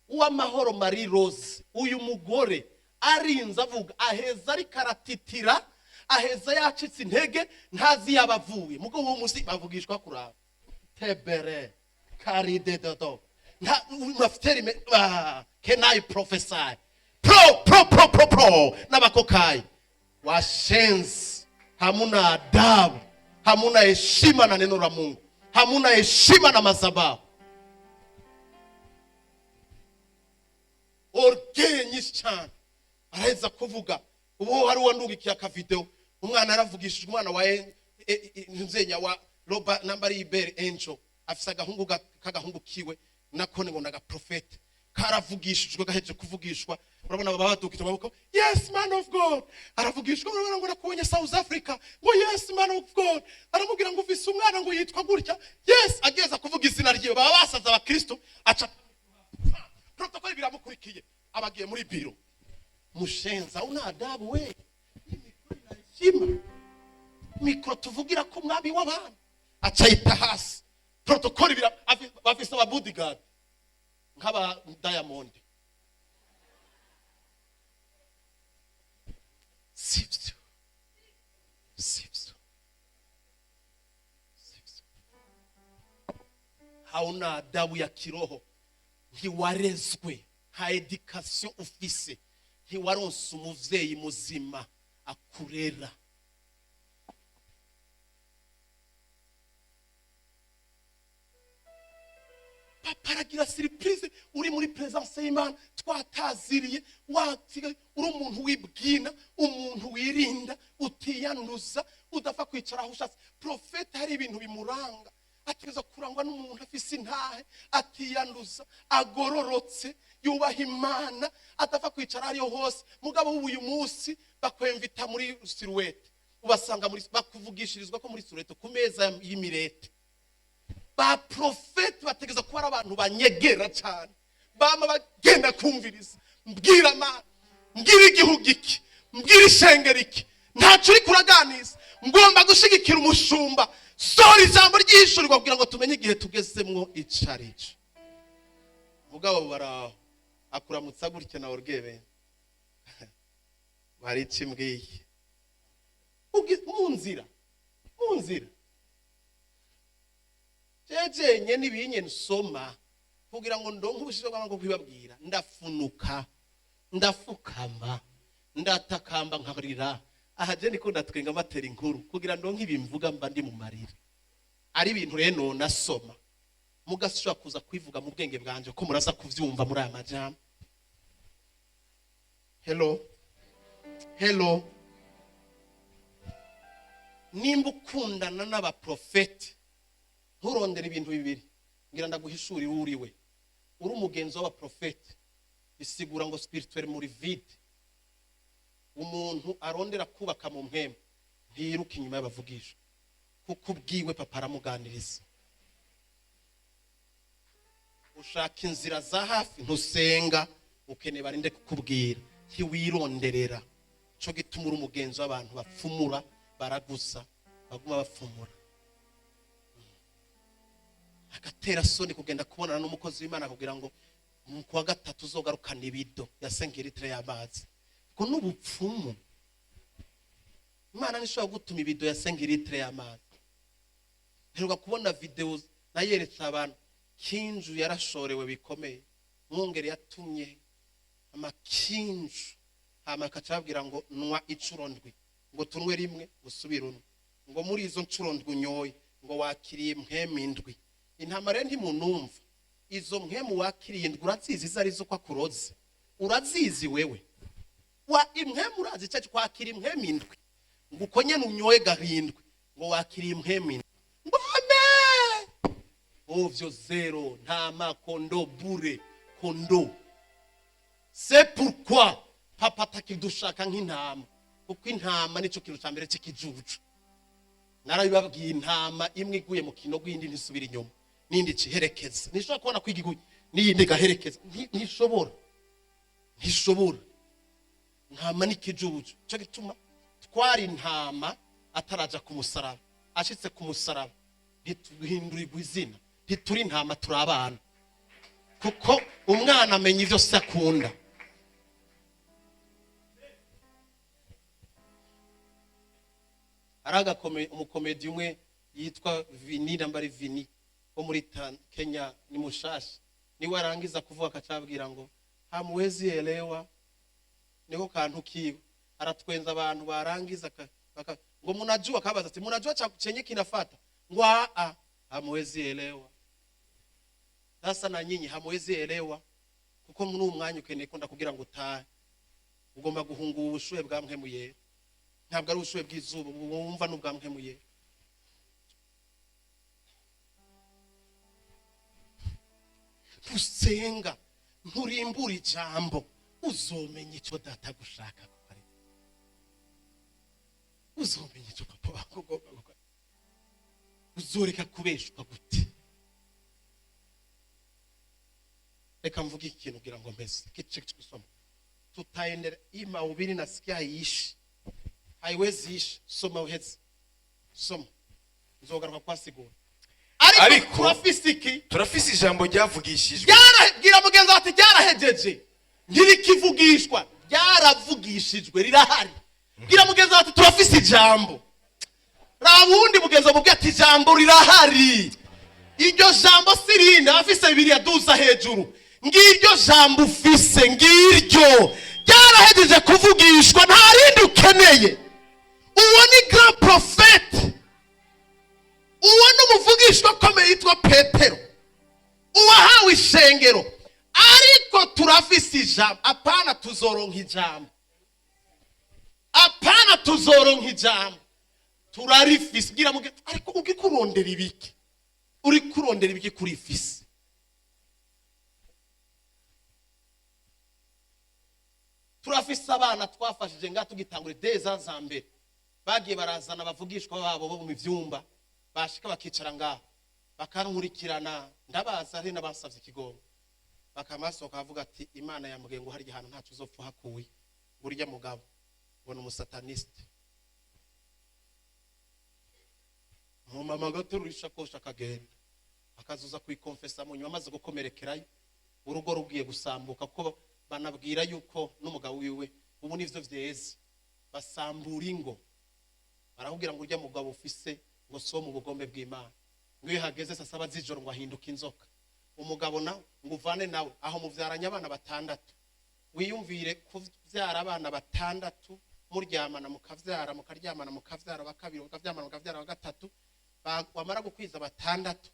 Uwamahoro Marie Rose. Uyu mugore arinze avuga, aheza ariko aratitira, aheza yacitse intege, ntazi yaba avuye. Mugo uwo munsi bavugishwa kuraba tebere karidedodo nta mafiteri ah, can I prophesy? Pro pro pro pro pro n'abakokayi washenzi, hamuna adabu, hamuna heshima na neno la Mungu, hamuna heshima na madhabahu. Orgueil nyinshi cyane. Araheza kuvuga. Ubu hari uwandugikiye akavideo, umwana yaravugishije, umwana wa nzenya wa Roba nambari Ibere Angel, afise agahungu k'agahungu kiwe nako ngo nagaprofete, karavugishijwe. Gaheje kuvugishwa, urabona baba badukije amaboko: "Yes, man of God." Aravugishwa, urabona ngo nakubonye South Africa, ngo "Yes, man of God." Aramubwira ngo ufise umwana ngo yitwa gutya. Yes, ageza kuvuga izina ryiwe, baba basaza abakristo, aca protocol biramukurikiye, abagiye muri biro. Mushenza, una adabu we. Heshima mikoro tuvugira ko umwami w'abami, aca yita hasi. Protocol bafise aba bodyguard nk'aba Diamond. Sibyo, sibyo, sibyo. Hauna adabu ya kiroho, ntiwarezwe, nta éducation ufise, ntiwaronse umuvyeyi muzima akurera. Papa aragira surprise uri muri présence y'Imana, twataziriye, watiga, uri umuntu wibwina, umuntu wirinda, utiyanduza, udapfa kwicara aho ushatse. Profete hari ibintu bimuranga, ategerezwa kurangwa n'umuntu afise intahe, atiyanduza, agororotse, yubaha Imana, adapfa kwicara ariyo hose. Mugabo uyu munsi bakwemvita muri silhouette, ubasanga muri bakuvugishirizwa ko muri silhouette ku meza y'imirete. Ba profete bategereza kuba ari abantu banyegera cyane, bama bagenda kumviriza: "Mbwira Mana, mbwira igihugu iki, mbwira ishengero iki." Ntacyo uri kuraganiza, ngomba gushigikira umushumba, sora ijambo ryishurirwa kugira ngo tumenye igihe tugezemwo ico ari cyo. Mugabo baraho akuramutsa gutya nawe urwebe hari icyo imbwiye. Mu nzira, mu nzira jejenye n'ibinye nsoma kugira ngo ndonke ubushize bw'amaboko kwibabwira, ndafunuka, ndafukama, ndatakamba, nkarira. Aha je niko ndatwenga, mbatera inkuru kugira ndonke ibimvuga, mba ndi mu marira. Ari ibintu rero nonasoma mugashobora kuza kwivuga mu bwenge bwanje ko muraza kuvyumva muri aya majambo. Hello, hello. Nimba ukundana n'abaprofeti, nturondere ibintu bibiri. Ngira ndaguhishurire uriwe. Uri umugenzi w'abaprofeti, bisigura ngo spirituel muri vide. Umuntu arondera kubaka mu mpembe ntiyiruka inyuma y'abavugisha, kuko ubwiwe papa aramuganiriza. Ushaka inzira za hafi, ntusenga, ukeneye barinde kukubwira, ntiwironderera. Cyo gituma uri umugenzi w'abantu bapfumura, baragusa, baguma bapfumura. Agatera soni kugenda kubonana n'umukozi w'Imana kugira ngo mu kuwa gatatu uzogarukana ibido ya 5 litres y'amazi, ko n'ubupfumu. Imana ntishobora gutuma ibido ya 5 litres y'amazi. Mperuka kubona video nayeretse abantu, kinju yarashorewe bikomeye. Mwungere yatumye amakinju, hama akaca ababwira ngo nywa incuro ndwi, ngo tunwe rimwe usubire unwe, ngo muri izo ncuro ndwi unyoye ngo wakiriye mpwemu indwi. Intama rero ntimunumva, izo mpwemu wakiriye indwi urazizi izo arizo? Ko akuroze, urazizi wewe wa impwemu? Urazi icyo kwakira impwemu indwi? Ngo uko nyene unyoye garindwi, ngo wakiriye impwemu indwi, ngo amen. Ovyo zero, ntama kondo bure kondo. C'est pourquoi papa Papa atakidushaka nk'intama, kuko intama nicyo kintu cya mbere cy'ikijuju. Narabibabwiye, intama imwe iguye mu kinogo, iyindi ntisubira inyuma, n'indi ikiherekeza. Ntishobora kubona ko iguye n'iyindi igaherekeza. Ntishobora, ntishobora. Intama n'ikijuju. Cyo gituma twari intama ataraja ku musaraba. Ashitse ku musaraba ntituhindurirwa izina, ntituri intama, turi abana, kuko umwana amenya ibyo se akunda. Hari umukomedi umwe yitwa Vini, nambari Vini, wo muri Kenya, ni mushasha. Niwe arangiza kuvuga akacabwira ngo "Hamwezi elewa", niko kantu kiwe. Aratwenza abantu, barangiza ngo "Munajua?" Akabaza ati "Munajua cha chenye kinafata?" Ngo "A, hamwezi elewa." Sasa na nyinyi hamwezi elewa, kuko muri uwo mwanya ukeneye ko ndakubwira ngo utahe. Ugomba guhunga ubu bushuhe bwa Mpwemu Yera. Ntabwo ari ubushuhe bw'izuba wumva, n'ubwa Mpwemu Yera. Ntusenga, nturimbura ijambo, uzomenya icyo data gushaka gukora, uzomenya icyo papa bakugomba gukora. Uzoreka kubeshwa gute? Reka mvuge ikintu kugira ngo mpeze kice kusoma. Tutaendelea hii mahubiri, nasikia haiishi, haiwezi ishi. Soma uheze, soma, nzogaruka kwasigura. Ariko turafise iki? Turafise ijambo ryavugishijwe. Bwira mugenzi wawe ati ryarahejeje, ntirikivugishwa, ryaravugishijwe, rirahari. Bwira mugenzi wawe ati turafise ijambo. Raba uwundi mugenzi wawe, mubwire ati ijambo rirahari. Iryo jambo si rindi. Abafise Bibiliya, duza hejuru. Ngiryo jambo ufise, ngiryo ryarahejeje kuvugishwa, nta rindi ukeneye. Uwo ni grand prophète, uwo ni umuvugishwa akomeye yitwa Petero, uwahawe ishengero. Ariko turafise ijambo. Apana tuzoronka ijambo, apana tuzoronka ijambo, turarifise. Bwira mugenzi, ariko uri kurondera ibiki? Uri kurondera ibiki kurifise? Turafise abana twafashije ngaha tugitangura deza za mbere, bagiye barazana abavugishwa babo bo mu vyumba, bashika bakicara ngaha bakankurikirana. Ndabaza, hari n'abasavye ikigongo, bakamasohoka bavuga ati "Imana yambwiye ngo hari ahantu ntacu uzopfa uhakuye, ngo urya mugabo ngo ni umusataniste." Umumama agaterura ishakoshi akagenda, akazuza kuyikonfesa mu nyuma amaze gukomerekerayo, urugo rugiye gusambuka, kuko banabwira yuko n'umugabo wiwe ubu nivyo vyeze, basambura ingo. Barakubwira ngo urya mugabo ufise ngo so mu bugombe bw'Imana, ngo iyo hageze saa 7 z'ijoro ngo ahinduka inzoka. Umugabo nawe ngo uvane nawe aho, muvyaranye abana batandatu. Wiyumvire kuvyara abana batandatu, muryamana mukavyara, mukaryamana mukavyara wa kabiri, mukavyamana mukavyara wa gatatu. Wamara gukwiza batandatu,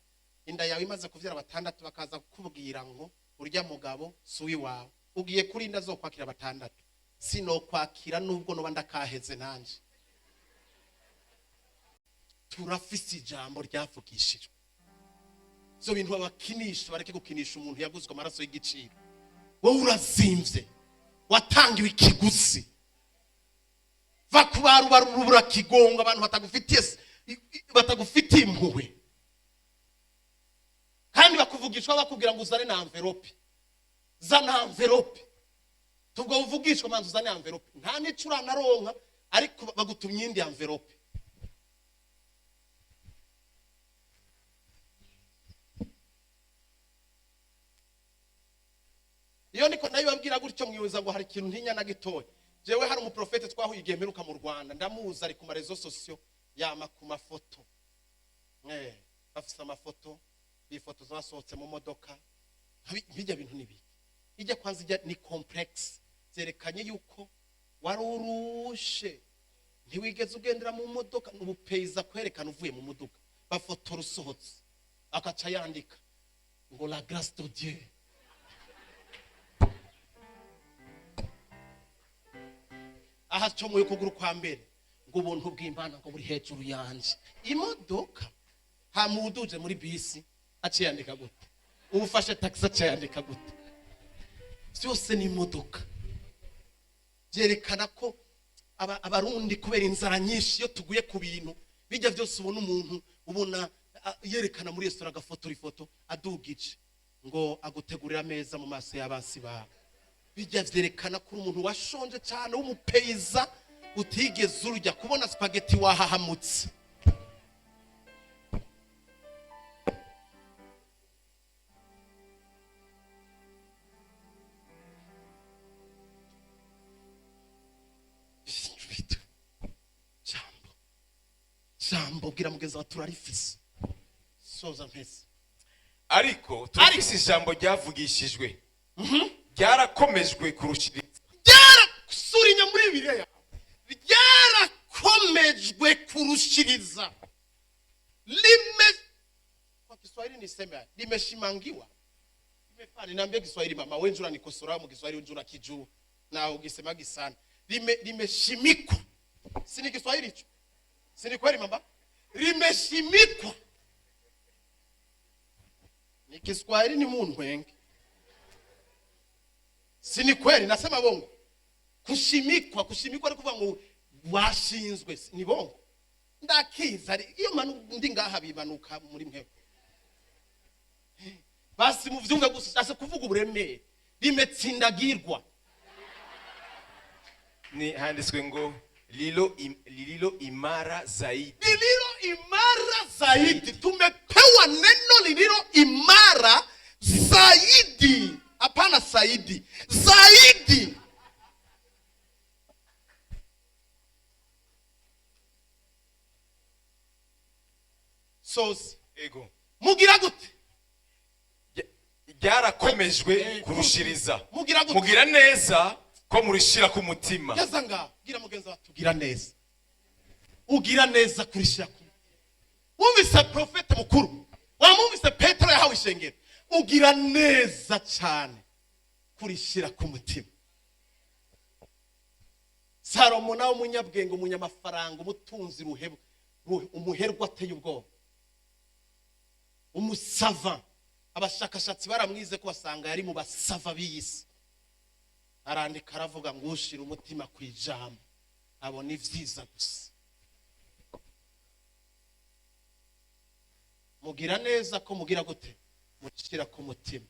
inda yawe imaze kuvyara batandatu, bakaza kukubwira ngo urya mugabo si uwiwawe. Ugiye kuri inda zo kwakira batandatu? Sinokwakira nubwo noba ndakaheze nanje. Turafise ijambo ryavugishijwe. Ivyo bintu babakinisha, bareke gukinisha umuntu yaguzwe amaraso y'igiciro. Wowe urazimvye, watangiwe ikiguzi. Va ku barubarubura kigongo, abantu batagufitiye batagufitiye impuhwe, kandi bakuvugishwa bakubwira ngo uzane na envelope, zana envelope. Tubwo uvugishwa, manza uzane envelope. Nta n'ico uranaronka, ariko bagutumye iyindi envelope. Iyo niko nabibabwira gutyo, mwibuza ngo hari ikintu ntinya na gitoya. Jewe hari umuprofete twahuye igihe mperuka mu Rwanda, ndamuzi, ari ku ma réseaux sociaux, yama ku mafoto. Bafise amafoto, bifotoza basohotse mu modoka. Bijya bintu nibiki? Ijya kwanza ijya ni complexe, byerekanye yuko wari urushe, ntiwigeze ugendera mu modoka. Ubupeiza kwerekana uvuye mu modoka, bafotora usohotse, akaca yandika ngo "La grâce de Dieu". Aha acomoye ukuguru kwa mbere, ngo ubuntu bw'Imana ngo buri hejuru yanje. Imodoka hamuduje muri bisi aciye yandika gute? Ufashe taxi aciye yandika gute? Byose ni imodoka. Byerekana ko Abarundi, kubera inzara nyinshi, iyo tuguye ku bintu bijya byose, ubona umuntu, ubona yerekana muri resitora, agafotora ifoto adugije ngo agutegurira ameza mu maso y'abansi bawe. Bijya byerekana ko uri umuntu washonje cyane, w'umupeyiza, utigeze urya. Kubona spaghetti wahahamutse. Jambo, jambo, bwira mugenzi wawe, turarifise. Soza mpese. Ariko turafise ijambo ryavugishijwe, ryarakomejwe kurushiriza. Ryarasurinya muri Bibiliya yawe, ryarakomejwe kurushiriza. Lime, kwa Kiswahili niseme haya, limeshimangiwa, limefanya. Niambie Kiswahili, mama wewe, njura nikosora mu Kiswahili, njura kijuu na ukisemagi sana. Limeshimikwa, si ni Kiswahili hicho? Si ni kweli, mama? Limeshimikwa ni Kiswahili, ni munhu wengi. Si ni kweli? Nasema bongo? Kushimikwa, kushimikwa ni kuvuga ngo washinzwe. Ni bongo? Ndakiza iyo manu ndi ngaha, bimanuka muri mwe. Basi muvyumve gusa, ase kuvuga uburemere, limetsindagirwa. Ni handitswe ngo lililo imara zaidi. Lililo imara zaidi. Tumepewa neno lililo imara zaidi, hapana saidi, zaidi. Sozi. Ego. Mugira gute? Ryarakomejwe kurushiriza. Mugira gute? Mugira neza ko murishira ku mutima. Geza ngaho, bwira mugenzi wawe, tugira neza, ugira neza kurishira ku. Wumvise profete mukuru, wamwumvise Petero yahawe ishengero. Ugira neza cyane kurishira ku mutima. Salomo nawe, umunyabwenge, umunyamafaranga, umutunzi ruhebwa, umuherwa ateye ubwoba, umusava, abashakashatsi baramwize ko basanga yari mu basava b'iyi si. Arandika, aravuga ngo ushira umutima ku ijambo abona ibyiza gusa. Mugira neza ko mugira gute? Mushyira ku mutima.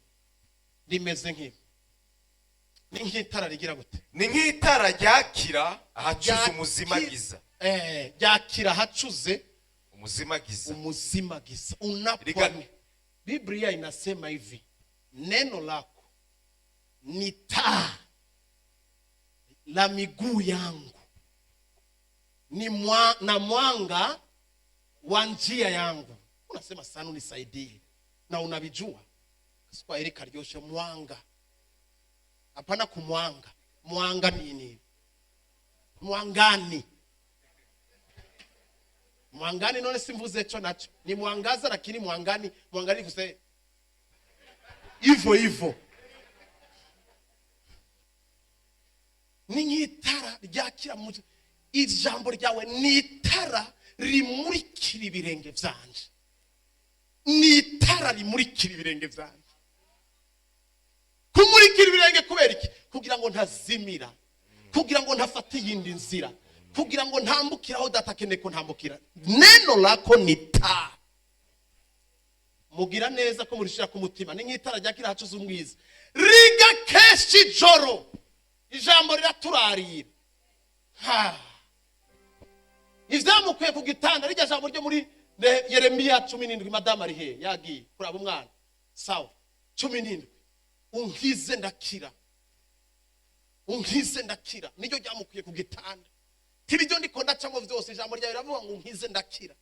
Rimeze nk'ibi, ni nk'itara rigira gute? Ni nk'itara ryakira ahacuze umuzimagiza. Ryakira ahacuze umuzimagiza. Umuzimagiza. Unapo Biblia inasema hivi: neno lako ni taa la miguu yangu, ni na mwanga wa njia yangu. Unasema sana unisaidie, na unavijua Kiswahili karyoshe. Mwanga, hapana kumwanga. Mwanga nini? Mwangani, mwangani. None simvuze cho nacho ni mwangaza, lakini mwangani, mwangani kuse hivyo hivyo. Ni nk'itara ryakira mu, ijambo ryawe ni itara rimurikira ibirenge vyanje, ni itara rimurikira ibirenge vyanje. Kumurikira ibirenge kubera iki? Kugira ngo ntazimira, kugira ngo ntafate iyindi nzira, kugira ngo ntambukire aho Data akeneye ko ntambukira. Neno lako ni taa. Mugira neza ko murishira ku mutima. Ni nk'itara ryakira hacuze umwiza, riga kenshi ijoro. Ijambo riraturarira. Ha, ivyamukuye ku gitanda, rirya jambo ryo muri Yeremiya 17. Madamu ari he? Yagiye kuraba umwana. Sawa, 17: unkize ndakira, unkize ndakira. Niryo ryamukuye ku gitanda. Tibiryo ndiko ndacamo vyose, ijambo ryawe riravuga ngo unkize ndakira.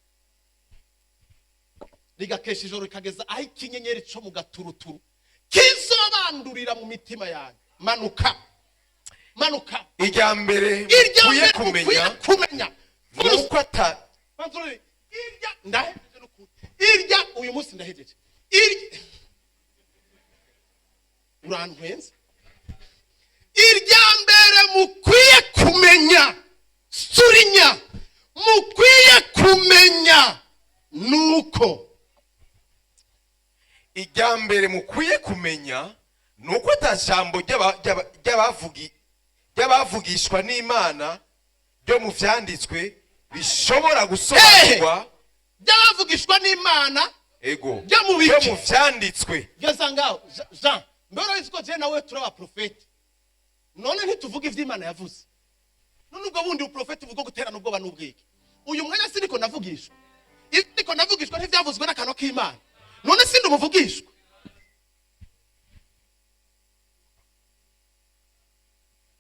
Rigakesha ijoro, rikageza aho ikinyenyeri co mu gaturuturu kizobandurira mu mitima yanyu. Manuka, manuka. Irya mbere Irya mukwiye mbere kumenya mukwiye kumenya ni uko ata Banzurire. Irya ndahejeje n'ukuri. Irya uyu munsi ndahejeje. Irya urantwenze. Irya mbere mukwiye kumenya, surinya, mukwiye kumenya nuko Irya mbere mukwiye kumenya ni uko ata jambo Ry'abavugishwa n'Imana ryo mu vyanditswe rishobora gusobanurwa. By'abavugishwa n'Imana. Ego. Ryo mu biki? Ryo mu vyanditswe. Geza ngaho. Jean, mbere urabizi ko jewe nawe turi abaprofeti. None ntituvuga ivyo Imana yavuze? None ubwo bundi uprofeti bwo guterana ubwoba n'ubwiki? Uyu mwanya siniko navugishwa? Ivyo ndiko navugishwa ntivyavuzwe n'akanwa k'Imana? None sindi umuvugishwa?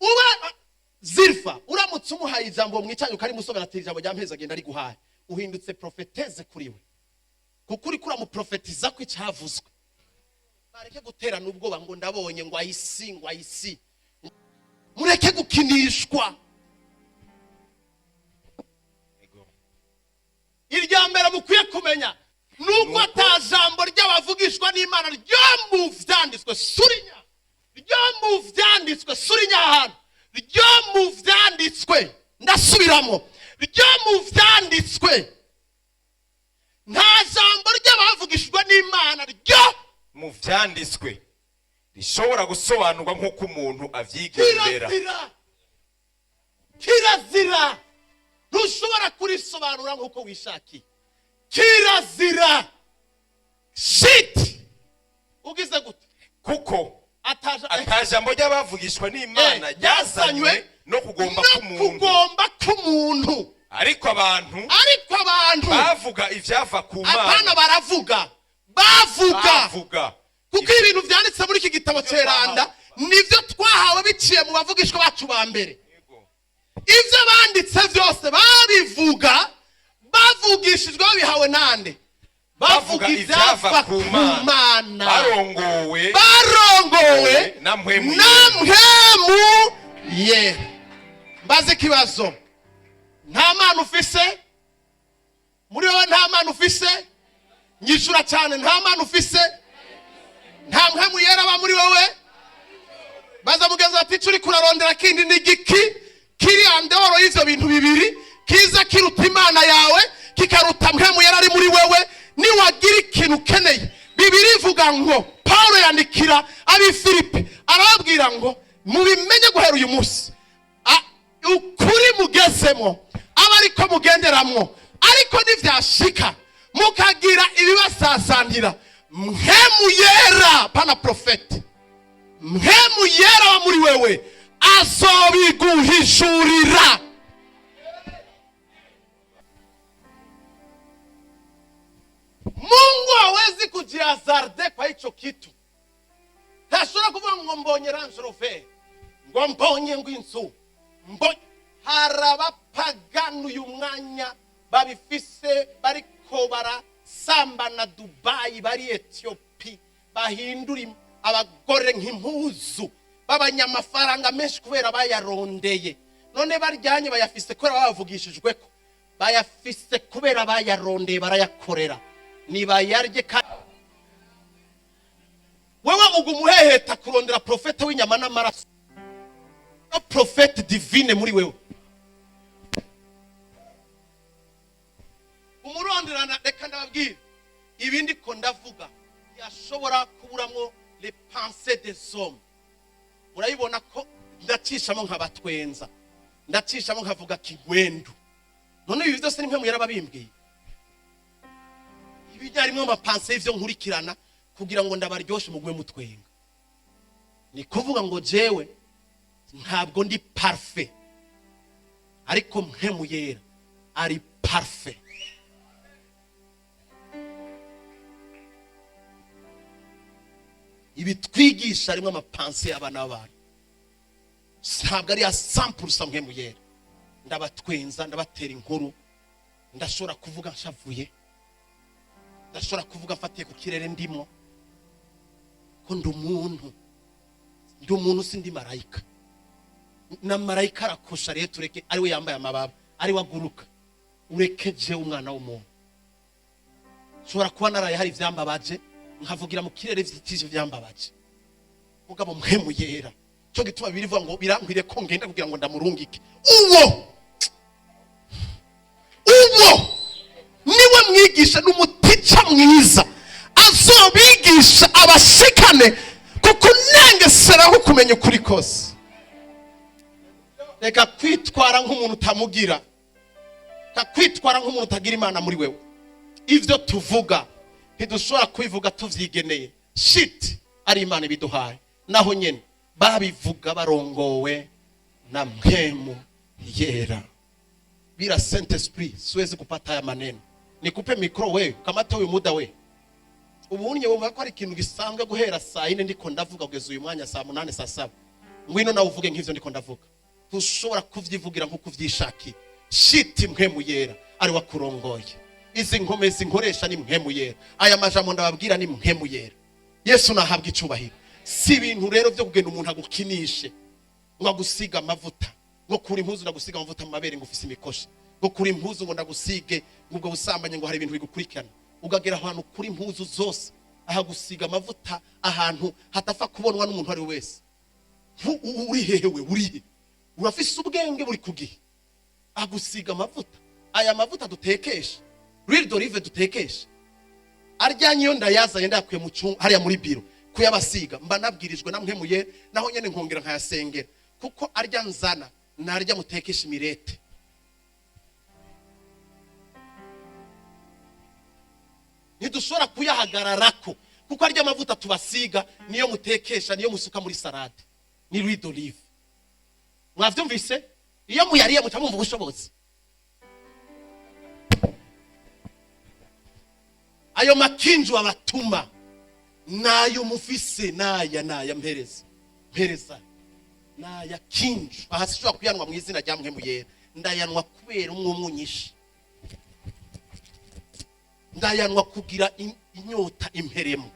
Uba zirfa uramutse umuhaye ijambo mwicaye ukarimusobera ati: "Ijambo rya mpezi agenda ariguhaye", uhindutse prophétesse kuri we, kuko uriko uramuprofetiza ko icyavuzwe. Bareke guterana ubwoba ngo ndabonye, ngo ayisi, ngo ayisi. Mureke gukinishwa. Ego. Irya mbere mukwiye kumenya ni uko ata jambo ry'abavugishwa n'Imana ryo mu vyanditswe, surinya, ryo mu vyanditswe, surinya ahantu, ryo mu vyanditswe, ndasubiramo, ryo mu vyanditswe, nta jambo ry'abavugishwa n'Imana ryo mu vyanditswe rishobora gusobanurwa nk'uko umuntu avyigendera. Kirazira, kirazira. Ntushobora kurisobanura nk'uko wishakiye. Kirazira. Shiti ugize gute? Kuko ataja ata jambo ry'abavugishwa n'Imana ryazanywe no kugomba no k'umuntu, kugomba k'umuntu, ariko abantu ariko abantu bavuga ivyava ku apana Mana. Baravuga, bavuga. Bavuga. Kuko ibintu byanditse muri iki gitabo cyeranda nibyo twahawe biciye mu bavugishwa bacu ba mbere. Ibyo banditse byose babivuga bavugishijwe, babihawe nande? Bavuga bavuga ivyava ku Mana, Mana, barongowe barongowe na Mpwemu. Na Mpwemu Ye. Mbaze ikibazo: nta mana ufise muri wowe? Nta mana ufise? Nyishura cyane. Nta mana ufise? Nta Mpwemu Yera aba muri wowe? Baza mugenzi ati: "Icyo uri kurarondera kindi ni giki kiri en dehors y'ivyo bintu bibiri, kiza kiruta Imana yawe, kikaruta Mpwemu Yera ari muri wewe?" Niwagira ikintu ukeneye, Bibiri ivuga ngo, Paulo yandikira ab'i Filipi arababwira ngo: "Mubimenye guhera uyu munsi, ukuri mugezemo aba ariko mugenderamwo. Ariko nivyashika mukagira ibibasasanira, Mpwemu Yera, pana profeti, Mpwemu Yera wa muri wewe azobiguhishurira." Mungu hawezi kujihasarder kwa hicho kitu. Ntashobora kuvuga ngo mbonye Range Rover, ngo mbonye, ngo inzu mbonye. Hari abapagani uyu mwanya babifise, bariko barasambana Dubayi, bari Etiyopi, bahindura abagore nk'impuzu, b'abanyamafaranga menshi kubera bayarondeye. None baryanye bayafise kubera babavugishijwe ko bayafise, kubera bayarondeye, barayakorera, nibayarye. Kandi wewe uguma uheheta kurondera prophète w'inyama n'amaraso, no prophète divine muri wewe umuronderana. Reka ndababwira, ibindi ko ndavuga yashobora kuburamwo les pensées des hommes. Murabibona ko ndacishamo nkabatwenza, ndacishamo nkavuga kigwendu. None ibi byose ni mwe yarababimbwiye. Ibi harimo ama pensées y'ivyo nkurikirana kugira ngo ndabaryoshe, mugume mutwenga. Ni kuvuga ngo jewe ntabwo ndi parfait, ariko Mpwemu Yera ari parfait. Ibi twigisha harimo ama pensées y'abana b'abantu, ntabwo ari ya 100% Mpwemu Yera. Ndabatwenza, ndabatera inkuru, ndashobora kuvuga nshavuye, ndashobora kuvuga mfatiye ku kirere ndimo, ko ndi umuntu, ndi umuntu, sindi marayika. Na marayika arakosha. Rero tureke ariwe yambaye amababa, ariwe aguruka, ureke jewe umwana w'umuntu. Nshobora kuba naraye hari ivyambabaje, nkavugira mu kirere vy'ivyo vyambabaje. Mugabo Mpwemu Yera, cyo gituma birivuga ngo birankwiriye ko ngenda kugira ngo ndamurungike. Uwo niwe mwigisha n'umutica mwiza, azobigisha abashikane kukunengeseraho kumenya ukuri kose. Reka kwitwara nk'umuntu utamugira, reka kwitwara nk'umuntu utagira Imana muri wewe. Ibyo tuvuga ntidushobora kubivuga tuvyigeneye, shit ari Imana ibiduhaye. Naho nyene babivuga barongowe na Mpwemu Yera. Bila Saint Esprit siwezi kupata haya maneno. Nikupe micro we, kamata uyu muda we. Ubunye wumva ko ari ikintu gisanzwe guhera saa 4 ndiko ndavuga kugeza uyu mwanya saa 8, saa 7. Ngwino nawe uvuge nk'ivyo ndiko ndavuga. Ntushobora kuvyivugira nk'uko uvyishakiye, shiti Mpwemu Yera ari wakurongoye. Izi nkomezi nkoresha ni Mpwemu Yera, aya majambo ndababwira ni Mpwemu Yera. Yesu nahabwa icubahiro. Si ibintu rero byo kugenda umuntu agukinishe ngo agusiga amavuta, ngo kura impuzu ndagusiga amavuta mu mabere, ngo ufise imikoshi, ngo kura impuzu ngo ndagusige, ngo ubwo busambanyi, ngo hari ibintu bigukurikirana. Ukagera ahantu kuri impuzu zose ahagusiga amavuta, ahantu hatapfa kubonwa n'umuntu ari we wese. Uri hehe? Uri he? Urafise ubwenge buri ku gihe. Agusiga amavuta, aya mavuta dutekesha, l'huile d'olive dutekesha, aryanye iyo ndayazanye ndayakuye mu cyumba hariya muri biro kuyabasiga, mba nabwirijwe namwemuye, naho nyene nkongera nkayasengera, kuko arya nzana narya mutekesha imirete. Ntidushobora kuyahagararako, kuko arya amavuta tubasiga niyo mutekesha, niyo musuka muri salade, ni l'huile d'olive. Mwavyumvise? Iyo muyariye muca mwumva ubushobozi. Ayo makinju abatuma nayo mufise, naya naya mpereza mpereza naya kinju aha, sinshobora kuyanwa mu izina rya Mpwemu Yera. Ndayanwa kubera umwumwe unyishe, ndayanwa kugira inyota imperemo.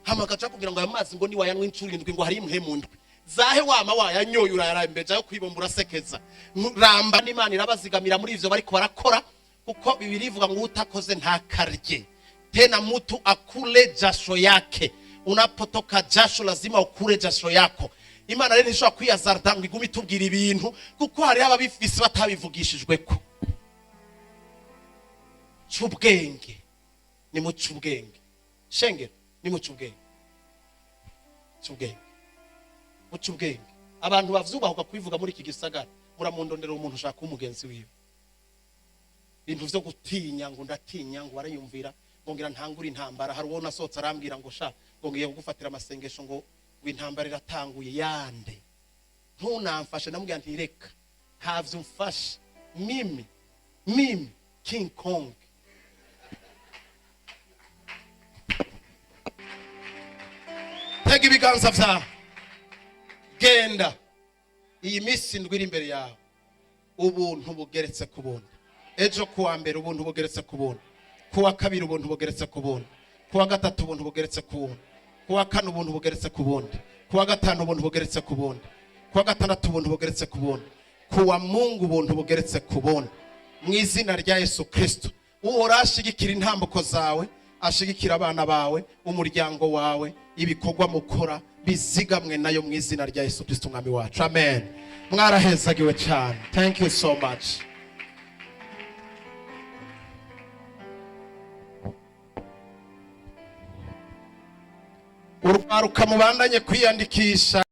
Hamagaca kugira ngo aya mazi ngo niwayanwa inshuro indwi ngo hari impwemu ndwi zahe wama wayanyoye, urayarambeje ayo kwibombura urasekeza ramba. N'Imana irabazigamira muri ivyo bariko barakora, kuko Bibiri ivuga ngo utakoze ntakarye. Tena mtu akule jasho yake. Unapotoka jasho lazima ukule jasho yako. Imana rero ntishobora kwiyazarda ngo igume itubwira ibintu, kuko hariho ababifise batabivugishijweko. C'ubwenge, ni mu c'ubwenge shengero, ni mu c'ubwenge, c'ubwenge, mu c'ubwenge. Abantu bavyubahuka kubivuga muri iki gisagara, muramundondera umuntu ushaka kuba umugenzi wiwe. Ibintu vyo gutinya ngo ndatinya, ngo barayumvira ngo ngira ntangure intambara. Hari uwo nasohotse arambwira ngo sha, ngo ngiye kugufatira amasengesho, ngo intambara iratanguye yande, ntunamfashe. Ndamubwira nti reka, ntavyo umfashe. Mimi, mimi King Kong. Tega ibiganza vyawe, genda. Iyi minsi indwi iri imbere yawe, ubuntu bugeretse ku bundi. Ejo kuwa mbere ubuntu bugeretse ku bundi, kuwa kabiri ubuntu bugeretse ku bundi, kuwa gatatu ubuntu bugeretse ku bundi, kuwa kane ubuntu bugeretse ku bundi, kuwa gatanu ubuntu bugeretse ku bundi, kuwa gatandatu ubuntu bugeretse ku bundi, kuwa Mungu ubuntu bugeretse ku bundi, mu izina rya Yesu Kristo. Uhora ashigikira intambuko zawe, ashigikira abana bawe, umuryango wawe, ibikorwa mukora bizigamwe nayo, mu izina rya Yesu Kristo Umwami wacu, amen. Mwarahezagiwe cyane. Thank you so much. Urwaruka, mubandanye kwiyandikisha.